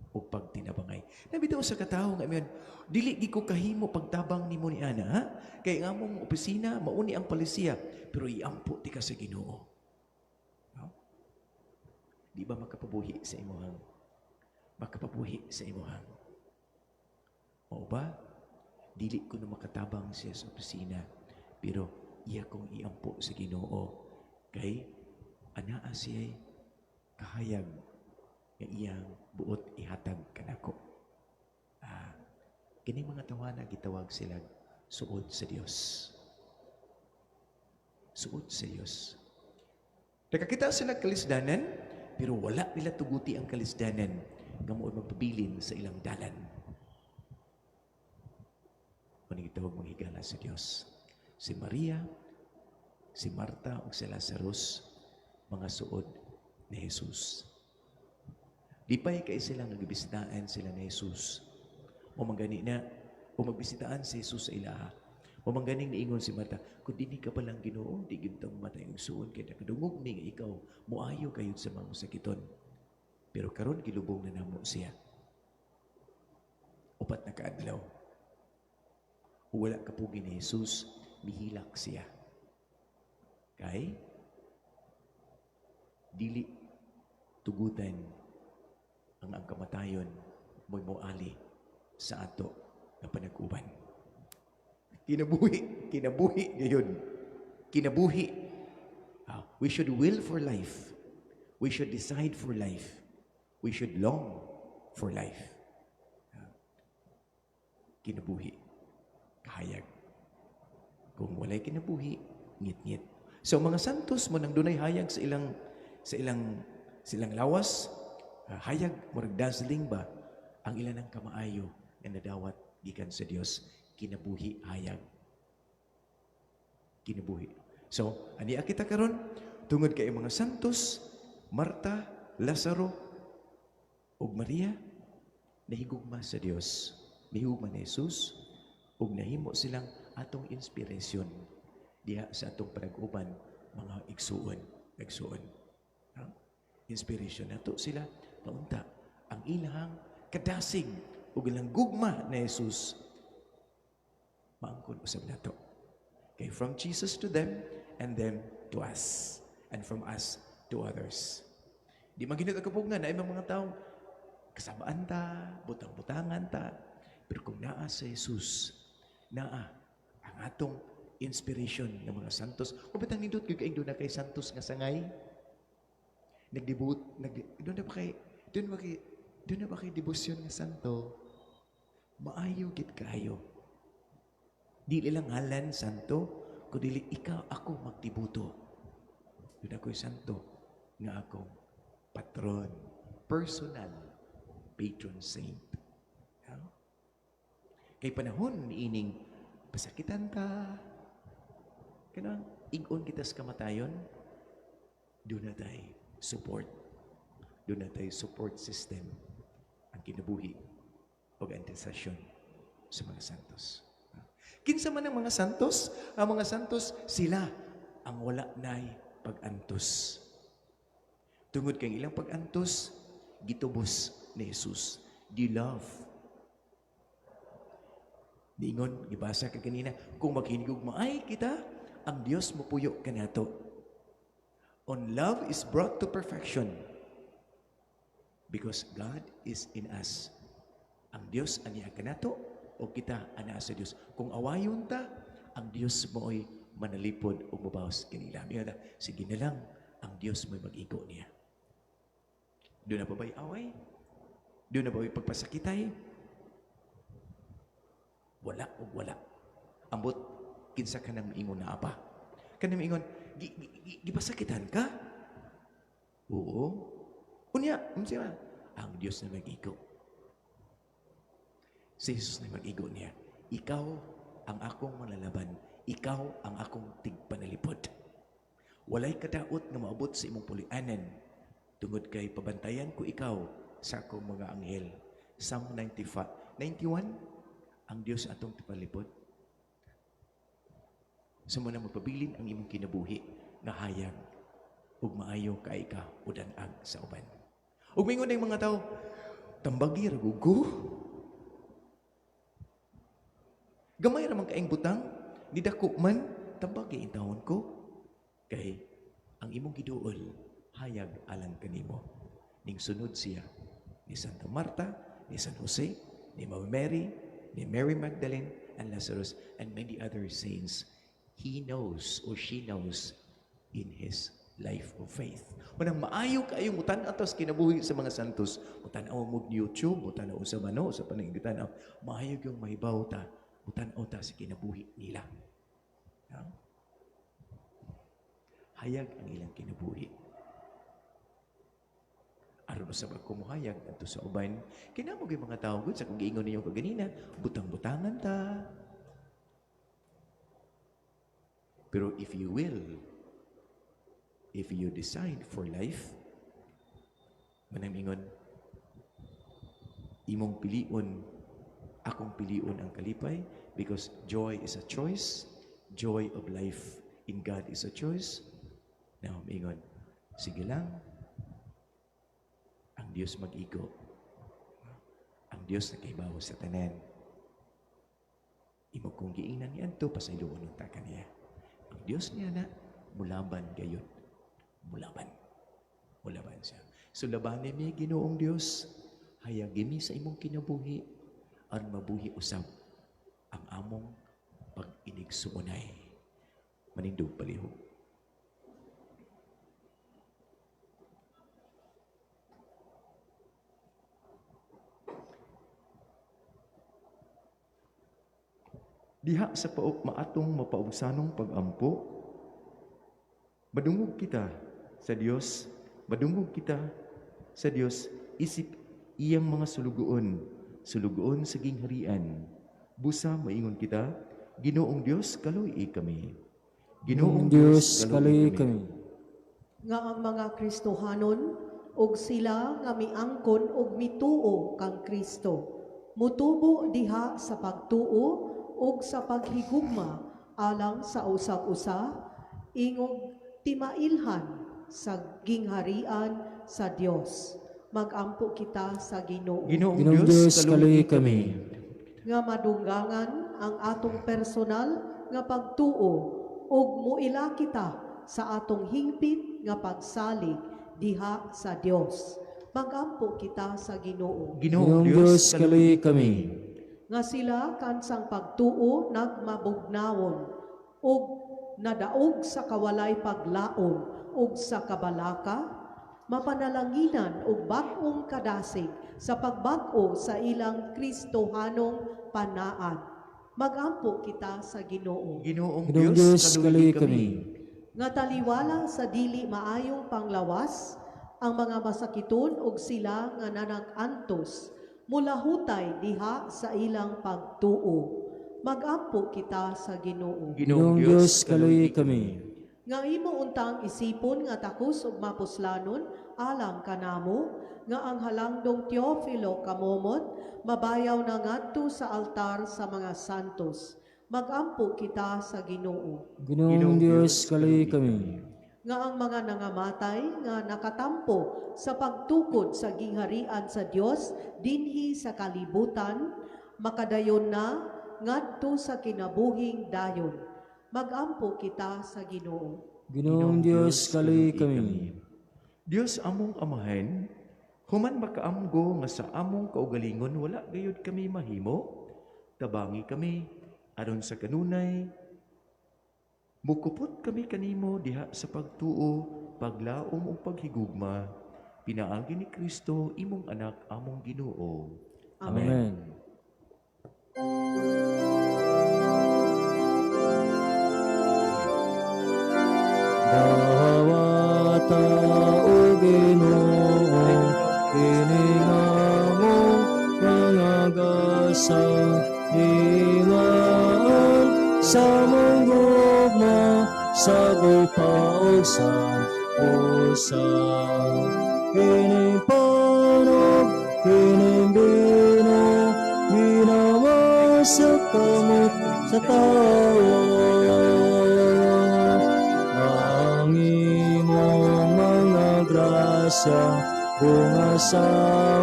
o pagtinabangay. Nabitaw sa katawo nga ingon, "Dili gi ko kahimo pagtabang nimo ni ana, ha? Kay ang among opisina mauni ang palisiya," pero iampo ti ka sa Ginoo. No? Di ba makapabuhi sa imuhang makapabuhi sa imuhang? Mao ba? Dili ko na makatabang siya sa opisina, pero iya kong iampo sa Ginoo kay anaa siya kahayag nga iyang buot ihatag kanako. Ah, kini mga tawana gitawag sila suod sa Dios. Suod sa Dios. Nakakita sila kalisdanan, pero wala nila tuguti ang kalisdanan nga mo'y magpabilin sa ilang dalan. Mao gitawag mga higala sa Dios. Si Maria, si Marta ug si Lazarus, mga suod ni Jesus. Lipay kay sila nga gibisitaan sila ni Jesus. O manggani na, o magbisitaan si Jesus sa ilaha. O mangganing niingon si Marta, "Kung dinhi ka pa lang, Ginoo, di gyud ta mamatay ang igsuon kay nakadungog mi nga ikaw moayo kayod sa mga sakiton. Pero karon gilubong na namo siya. 4 na kaadlaw." O wala kapugi ni Jesus, mihilak siya. Kay dili tugutan ang kamatayon mo'y moali sa ato nga panag-uban. Kinabuhi, kinabuhi ngayon. Kinabuhi. Ah, we should will for life. We should decide for life. We should long for life. Ah, kinabuhi. Kahayag. Kung walay kinabuhi, ngit-ngit. So mga santos mo nang dunay hayag sa ilang lawas, ah, hayag murag dazzling ba ang ilan ng kamaayo nga nadawat gikan sa Dios, kinabuhi, hayag. Kinabuhi. So, ani kita karon tungod kay mga santos, Marta, Lazaro ug Maria, nahigugma sa Dios, nahigugma ni Jesus ug nahimo silang atong inspiration diha sa atong panag-uban, mga igsuon, igsuon. Ha? Inspiration nato sila paunta ang ilahang kadasig ug ilang gugma na Jesus maangkon usab nato. Okay, from Jesus to them and them to us and from us to others. Di man ginit ang kapugnan na ibang mga tao kasabaan ta, butang-butangan ta, pero kung naa sa Jesus, naa ang atong inspiration ng mga santos. O bitang nindot gyud kay na kay santos nga sangay. Nagdebut, nag doon na ba kay debosyon nga santo? Maayo gid kayo. Dili lang ngalan santo, kundi ikaw ako magdibuto. Doon ako'y santo nga akong patron, personal patron saint. Ha? Kay panahon ining pasakitan ta, kanang ig-on kita sa kamatayon, doon na tayo support. Doon na tayo support system ang kinabuhi o intercession sa mga santos. Kinsa man ang mga santos? Ang mga santos, sila ang wala na'y pag-antos. Tungod kay ilang pag-antos, gitubos ni Jesus. The love. Niingon, gibasa ka kanina, kung maghinigugmaay kita, ang Dios mopuyo kanato. On love is brought to perfection because God is in us. Ang Dios aniya kanato o kita anaa sa Dios. Kung awayon ta, ang Dios mo'y manalipod o mubawas kanila. Mira, sige na lang, ang Dios mo'y mag-igo niya. Doon na pa ba'y away? Doon na ba ba'y pagpasakitay? Wala o wala. Ambot, kinsa ka nang ingon na apa? Kanang ingon, gipasakitan ka? Oo. Unya, unsa man? Ang Dios na mag-igo. Si Jesus na mag-igo niya. Ikaw ang akong manlalaban. Ikaw ang akong tigpanalipod. Walay kadaot nga maabot sa imong pulianan tungod kay pabantayan ko ikaw sa akong mga anghel. Psalm 95, 91, ang Dios atong tigpanalipod. Sa mo na magpabilin ang imong kinabuhi nga hayag ug maayo kay ka udan-ag sa uban. Ug mingon ang mga tao, tambagi ra ko. Gamay ra man kaing butang, nidako man, tambagi intawon ko. Kay ang imong giduol hayag alang kanimo. Ning sunod siya ni Santa Marta, ni San Jose, ni Mama Mary, ni Mary Magdalene, and Lazarus, and many other saints. He knows or she knows in his life of faith. Unang maayo kaayo mutan-aw sa kinabuhi sa mga santos, mutan-aw mo YouTube, mutan-aw sa mano, sa paninggitan, maayo yung mahibaw ta, mutan-aw ta sa kinabuhi nila. No? Hayag ang ilang kinabuhi. Aron usab ako mohayag adto sa uban, kinamo gyud mga tawo gud sa kung giingon ninyo kaganina, butang-butangan ta. Pero if you will, if you decide for life, manang ingon, imong pilion, akong pilion ang kalipay, because joy is a choice, joy of life in God is a choice. Now, ingon, sige lang, ang Diyos mag-igo. Ang Diyos nakahibawo sa tanan. Imo kong giingnan ni adto, pasayloon unta ka niya. Ang Diyos niya na, mulaban gayon. Mulaban. Mulaban siya. So labanin mi Ginoong Diyos, hayagi mi sa imong kinabuhi, aron mabuhi usab ang among pag-inigsuonay. Manindog palihog. Diha sa paop maatong mapaubsanong pagampo, madungog kita sa Dios, madungog kita sa Dios isip iyang mga sulugoon, sulugoon sa gingharian. Busa maingon kita, Ginoong Dios, kaluoy kami. Ginoong Dios, kaluoy kami. Nga ang mga Kristohanon og sila nga miangkon og mituo kang Kristo, mutubo diha sa pagtuo og sa paghigugma alang sa usag-usa, ingog timailhan sa gingharian sa Dios. Magampo kita sa Ginoo. Ginoong Ginoong Dios, Dios, kaluoy kami. Nga madunggangan ang atong personal nga pagtuo ug muila kita sa atong hingpit nga pagsalig diha sa Dios. Magampo kita sa Ginoo. Ginoong Dios, kaluoy kami. Nga sila kansang pagtuo nagmabugnawon ug nadaog sa kawalay paglaom ug sa kabalaka, mapanalanginan og bag-ong kadasig sa pagbag-o sa ilang Kristohanong panaad. Magampo kita sa Ginoo. Ginoong Ginoong Dios, Dios, kaluoy kami. Nga taliwala sa dili maayong panglawas ang mga masakiton ug sila nga nanag-antos mulahutay diha sa ilang pagtuo. Magampo kita sa Ginoo. Ginoong Dios, kaluoy kami. Nga imo untang isipon nga takos ug mapuslanon alang kanamo nga ang halangdong Teofilo kamomot mabayaw na ngadto sa altar sa mga santos. Magampo kita sa Ginoo. Ginoong Dios, kaluoy kami. Nga ang mga nangamatay nga nakatampo sa pagtukod sa gingharian sa Dios dinhi sa kalibutan makadayon na ngadto sa kinabuhing dayon. Magampo kita sa Ginoo. Ginoong Dios, kaluoy kami. Dios among Amahan, human makaamgo nga sa among kaugalingon wala gayud kami mahimo, tabangi kami aron sa kanunay, mukupot kami kanimo diha sa pagtuo, paglaom ug paghigugma, Pinaagi ni Kristo imong anak among Ginoo. Amen. Dawata o Ginoo, kini among mga gasa, ingaan sa mong gugma, sa gupa ug sa usa. Kining panog, kining bino, ginawa sa kamot sa tao. Ang imong mga grasya, bunga sa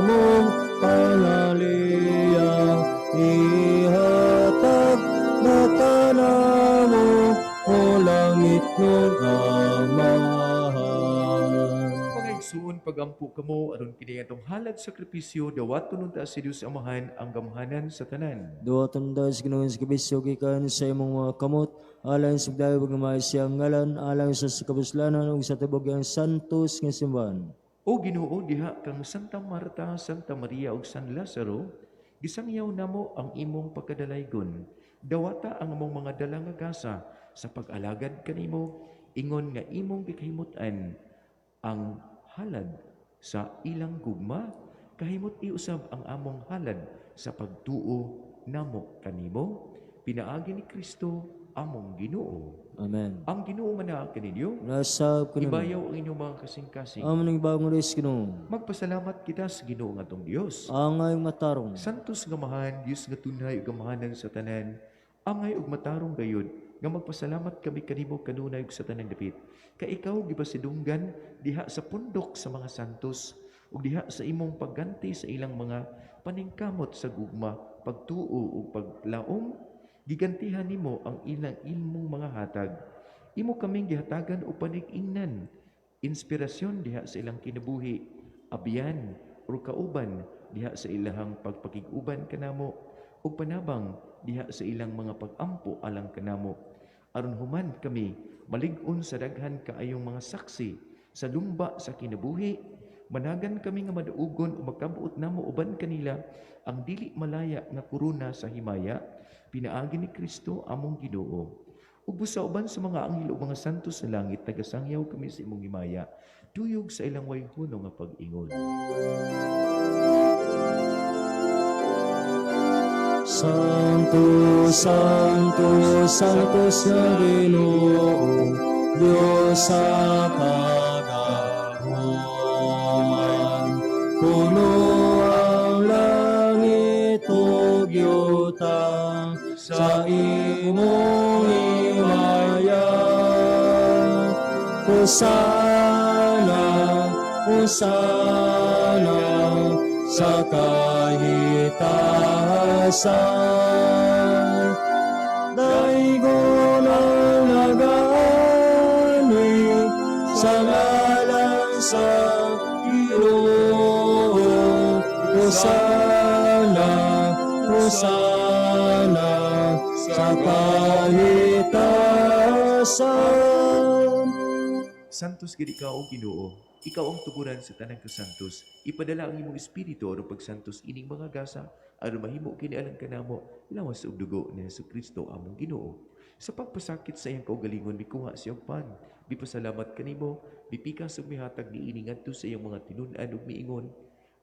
among pangaliya, ihatag na kanamo o langit ng Amahan. Mga igsuon, pagampo kamo aron kini atong halad sakripisyo dawaton unta si Dios Amahan ang gamhanan sa tanan. Duwaton da sa Ginoo sa kabisyo gikan sa imong mga kamot, alang sa pagdayo ug siyang ngalan, alang sa kabuslanan ug sa tibok iyang santos nga simbahan. O Ginoo, diha kang Santa Marta, Santa Maria ug San Lazaro, gisangyaw namo ang imong pagkadalaygon. Dawata ang among mga dala nga gasa sa pag-alagad kanimo, ingon nga imong gikahimut-an ang halad sa ilang gugma, kahimot iusab ang among halad sa pagtuo namo kanimo, pinaagi ni Kristo among Ginoo. Amen. Ang Ginoo manaa kaninyo, Nasab kuno. ibayaw ang inyong mga kasing-kasing. Amon ning bagong ris Ginoo. Magpasalamat kita sa Ginoo nga atong Dios. Angay matarong. Santos nga mahan, Dios nga tunhay ug gamahanan sa tanan. Angay ug matarong gayud nga magpasalamat kami kanimo kanunay ug sa tanang dapit. Kay ikaw gipasidunggan diha sa pundok sa mga santos ug diha sa imong pagganti sa ilang mga paningkamot sa gugma, pagtuo ug paglaom, gigantihan nimo ang ilang imong mga hatag. Imo kaming gihatagan og panig-ingnan, inspirasyon diha sa ilang kinabuhi, abyan o kauban diha sa ilahang pagpakig-uban kanamo, ug panabang diha sa ilang mga pag-ampo alang kanamo. Aron human kami malig-on sa daghan kaayong mga saksi sa lumba sa kinabuhi, managan kami nga madaugon o magkabuot namo uban kanila ang dili malaya nga korona sa himaya, pinaagi ni Kristo among Ginoo. Ug busa uban sa mga anghel ug mga santo sa langit, nagasangyaw kami sa imong himaya, duyog sa ilang way huno nga pag-ingon. Santo, Santo, Santo sa Ginoo, Diyos sa kagahuman. Puno ang langit ug yuta sa imong himaya. Hosana, Hosana, sa kahitasan. Daigon ang nagaani sa ngalan sa Ginoo. Hosana, Hosana, sa kahitasan. Santos gid ikaw, o Ginoo. Ikaw ang tuguran sa tanang kasantos. Ipadala ang imong espiritu aron pagsantos ining mga gasa aron mahimo kini alang kanamo lawas ug dugo ni Hesukristo among Ginoo. Sa pagpasakit sa iyang kaugalingon mikuha siya og pan. Mipasalamat kanimo, mipikas ug mihatag niini ngadto sa iyang mga tinun-an ug miingon,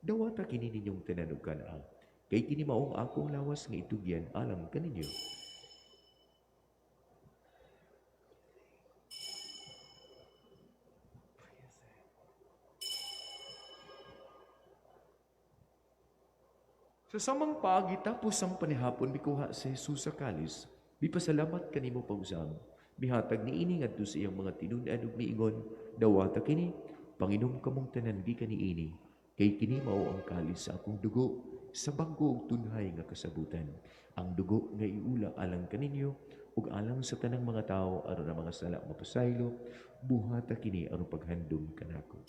dawata kini ninyong tanan ug kan-a. Kay kini mao ang akong lawas nga itugyan alang kaninyo. Sa samang paagi tapos ang panihapon mikuha si Jesus sa kalis, mipasalamat kanimo pausab. Mihatag niini ngadto sa iyang mga tinun-an ug miingon, dawata kini, panginom kamong tanan gikan niini, kay kini mao ang kalis sa akong dugo, sa bag-o ug tunhay nga kasabutan. Ang dugo nga iula alang kaninyo ug alang sa tanang mga tawo aron ang mga sala mapasaylo, buhata kini aron paghandom kanako.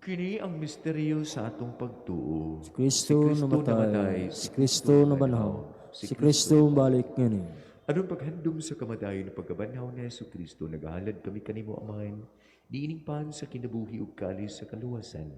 Kini ang misteryo sa atong pagtuo. Si Kristo namatay, si Kristo nabanhaw, si Kristo balik ngani. Aron paghandom sa kamatayon ug pagkabanhaw ni Hesus Kristo, nagahalad kami kanimo, Amahan, niining pan sa kinabuhi ug kalis sa kaluwasan.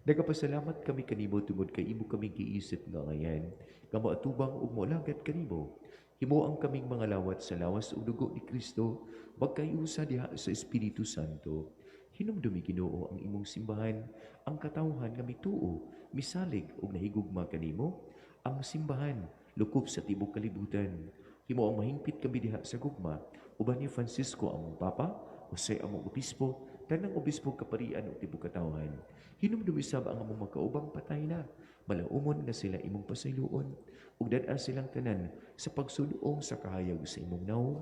Nagapasalamat kami kanimo tungod kay imo kami giisip nga angayan, nga moatubang ug moalagad kanimo. Himoang kaming mga lawat sa lawas ug dugo ni Kristo, magkayusa diha sa Espiritu Santo. Hinumdumi, Ginoo, ang imong simbahan, ang katawhan nga mituo, misalig ug nahigugma kanimo, ang simbahan lukop sa tibuok kalibutan. Himo ang mahingpit kami diha sa gugma, uban ni Francisco among Papa, Jose among Obispo, tanang obispo kaparian ug tibuok katawhan. Hinumdumi sab ang among magkaubang patay na, malaumon nga sila imong pasayloon, ug dad-a silang tanan sa pagsudong sa kahayag sa imong nawong.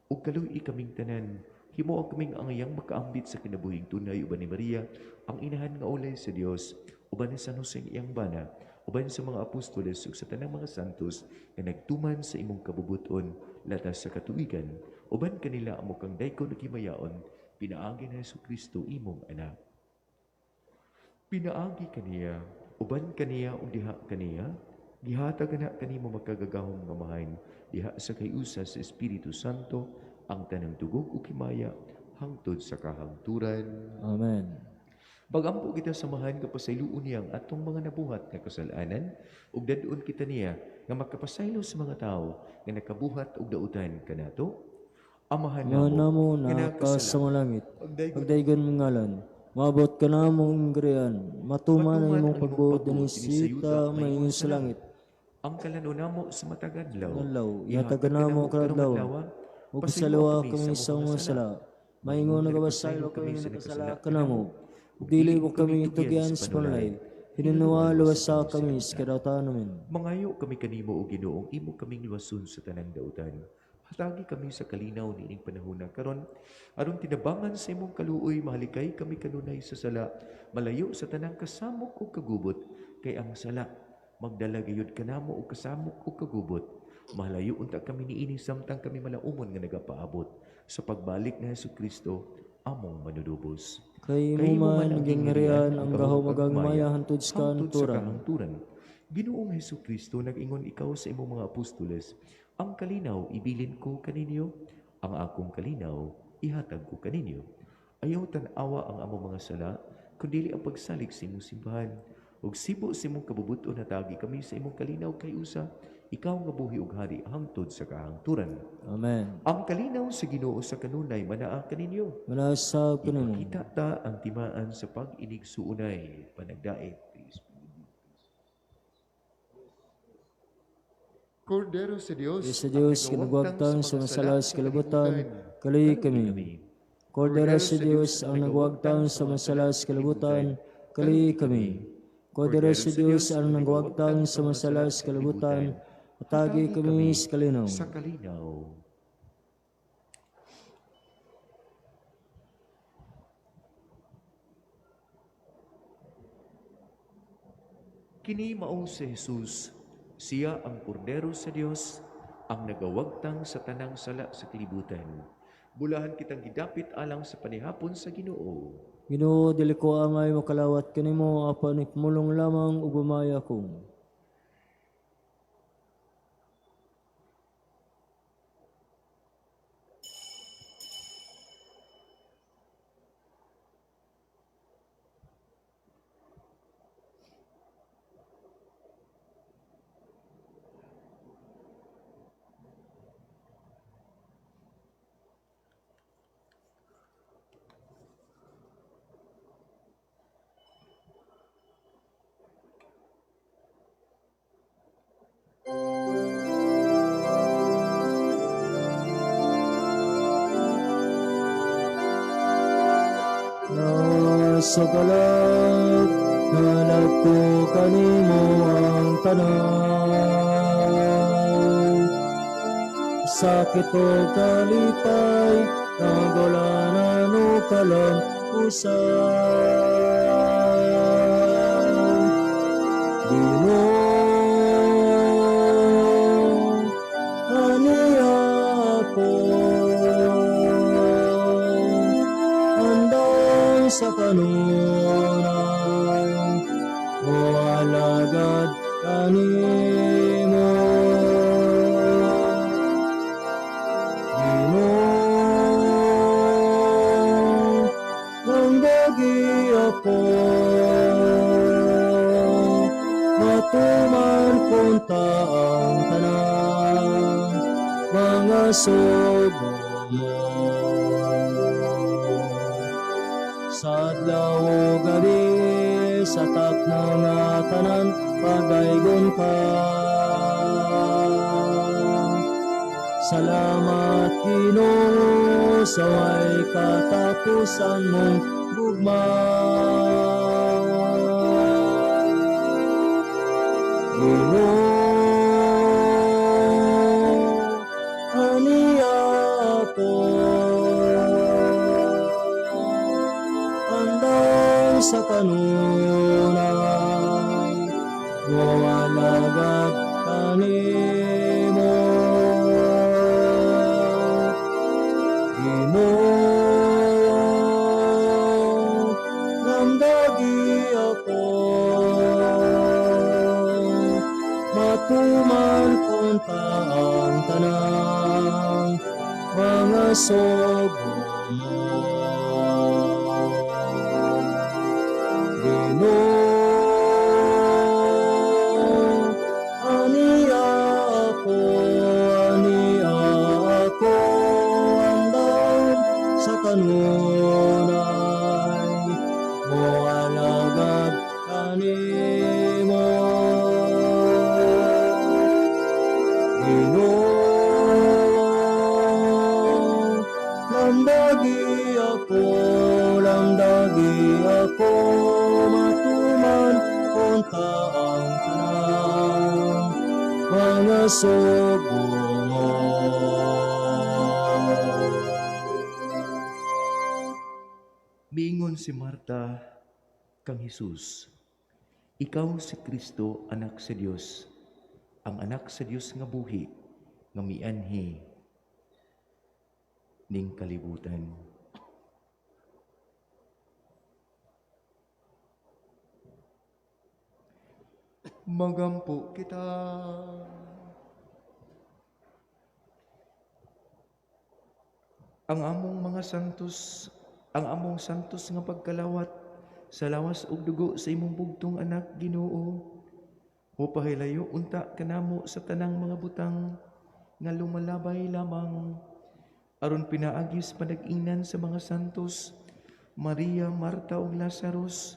Ug kaluy kaming tanan, himo ang kaming angayang makaambit sa kinabuhing tunay uban ni Maria, ang inahan nga ulay sa Dios, uban ni San Jose iyang bana, uban sa mga apostoles ug sa tanang mga santos nga nagtuman sa imong kabubuton latas sa katuigan, uban kanila amo kang daykon ug himayaon, pinaagi ni Hesus Kristo imong anak. Pinaagi kaniya, uban kaniya ug diha kaniya, gihatag na kanimo makagagahom nga Amahan, diha sa kayusa sa Espiritu Santo, ang tanang tugog ug himaya hangtod sa kahangturan. Amen. Pagampo kita sa Amahan nga pasayloon niya ang atong mga nabuhat nga kasalanan ug dad-on kita niya nga makapasaylo sa mga tawo nga nakabuhat og dautan kanato. Amahan Amahan namo namo nga na naa ka sa mga langit, Pagdaygon pagdaygon mong ngalan, maabot ka na mong ingrian, matuman ang matuman imong ang imong pagbuot pagbuot dinhi dinhi sa sa yuta yuta maingon maingon sa sa langit. Ang kalan-on namo sa matag adlaw, Adlaw, ihatag ihatag kanamo kanamo karong karong adlaw, adlaw, ug pasayloa pasayloa kami kami sa sa among among mga sala, sala. Maingon maingon nga nagapasaylo nagpasaylo kami kami nga sa nakasala nakasala kanamo, kanamo, ug ug dili dili mo mo kami kami tugyan tugyan sa sa panulay, panulay, hinunuwa hinunuwa luwasa luwasa kami sa kami sa dautan. kadautan namin. Mangayo kami kanimo o Ginoong imo kaming luwason sa tanang dautan. Hatagi kami sa kalinaw niining panahon na karon, aron tinabangan sa imong kaluoy mahalikay kami kanunay sa sala, malayo sa tanang kasamok ug kagubot, kay ang sala magdala gayud kanamo og kasamok ug kagubot. Malayo unta kami niini samtang kami malaumon nga nagapaabot sa pagbalik ni Hesus Kristo among manunubos. Kay Kay imo imo man man ang ang gingharian gingharian, ang ang gahom gahom ug ug ang ang himaya himaya hangtod sa hangtod sa kahangturan. kahangturan. Ginoong Hesus Kristo, nag-ingon ikaw sa imong mga apostoles, ang kalinaw ibilin ko kaninyo, ang akong kalinaw ihatag ko kaninyo. Ayaw tan-awa ang among mga sala, kundili ang pagsalig sa imong simbahan. Ug sibo sa imong kabubuton hatagi kami sa imong kalinaw kay usa, ikaw nga buhi ug hari hangtod sa kahangturan. Amen. Ang kalinaw sa Ginoo sa kanunay manaa kaninyo. Manasab kanimo. Ipakita ta ang timaan sa pag-inigsuunay, panagdait. Kordero sa Dios, Diyos sa Dios, ang kinagwagtang sa mga sala sa kalibutan, kalibutan, kaluoy kami. Kordero sa Dios, ang nagwagtang sa mga sala sa kalibutan, kaluoy kami. Kordero sa Dios, ang nagwagtang sa mga sala sa kalibutan, atagi kami sa kalinaw. Sa kalinaw. Kini mao si Jesus, siya ang kordero sa Dios, ang nagawagtang sa tanang sala sa kalibutan. Bulahan kitang gidapit alang sa panihapon sa Ginoo. Ginoo, dili ko angay makalawat kanimo apan ipumulong lamang ug mamaya ko. Nasa kalat, nalap ko kanimo ang tanan. Sakit o kalipay, nagulanan o kalampusan. Ginoo, aniya ako. Andam sa kanunay, moalagad kanimo. Ginoo, lamdagi ako, matuman kunta ang tanang mga sugo mo. Sa adlaw ug gabi, sa takna nga tanan, padaygon ka. Salamat, Ginoo, sa way katapusan mong gugma. Ginoo, aniya ako, andam sa kanunay, moalagad kanimo. Ginoo, lamdagi ako, matuman kunta ang tanang mga sugo mo. Ginoo, aniya ako, aniya ako, andam sa kanunay, moalagad kanimo. Ginoo, lamdagi ako, lamdagi ako, matuman kunta ang tanang mga sugo mo. Miingon si Marta kang Hesus, "Ikaw si Kristo, anak sa Dios, ang anak sa Dios nga buhi, nga mianhi ning kalibutan." Magampo kita. Ang among mga santos, ang among santos nga pagkalawat sa lawas ug dugo sa imong bugtong anak, Ginoo, mopahilayo unta kanamo sa tanang mga butang nga lumalabay lamang, aron pinaagi sa panag-ingnan sa mga santos, Maria, Marta ug Lazarus,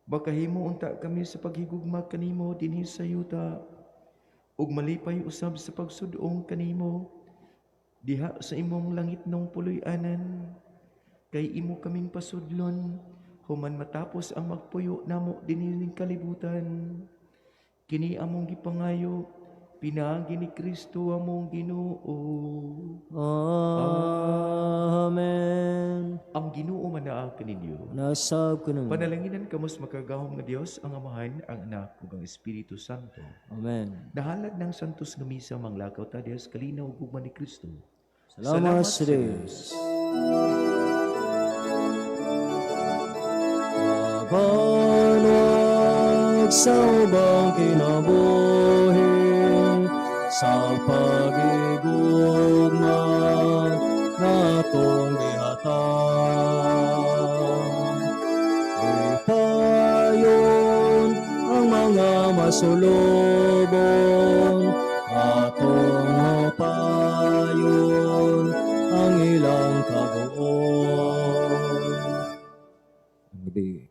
makahimo unta kami sa paghigugma kanimo dinhi sa yuta, ug malipay usab sa pagsud-ong kanimo diha sa imong langitnong puloy-anan. Kay imo kaming pasudlon human matapos ang magpuyo namo dinhi ning kalibutan. Kini among gipangayo pinaagi ni Kristo among Ginoo. Amen. Ang Ginoo manaa kaninyo. Nasab kanimo. Panalanginan kamos makagahom nga Dios, ang Amahan, ang Anak ug ang Espiritu Santo. Amen. Nahalad ng santos nga misa, manglakaw ta diha sa kalinaw ug gugma ni Kristo. Salamat sa Dios. Mabanwag sa ubang kinabuhi, sa pagigugma natong gihatag. Ipayon ang mga masulubon, atong mapayon ang ilang kabuon. Ang gabi.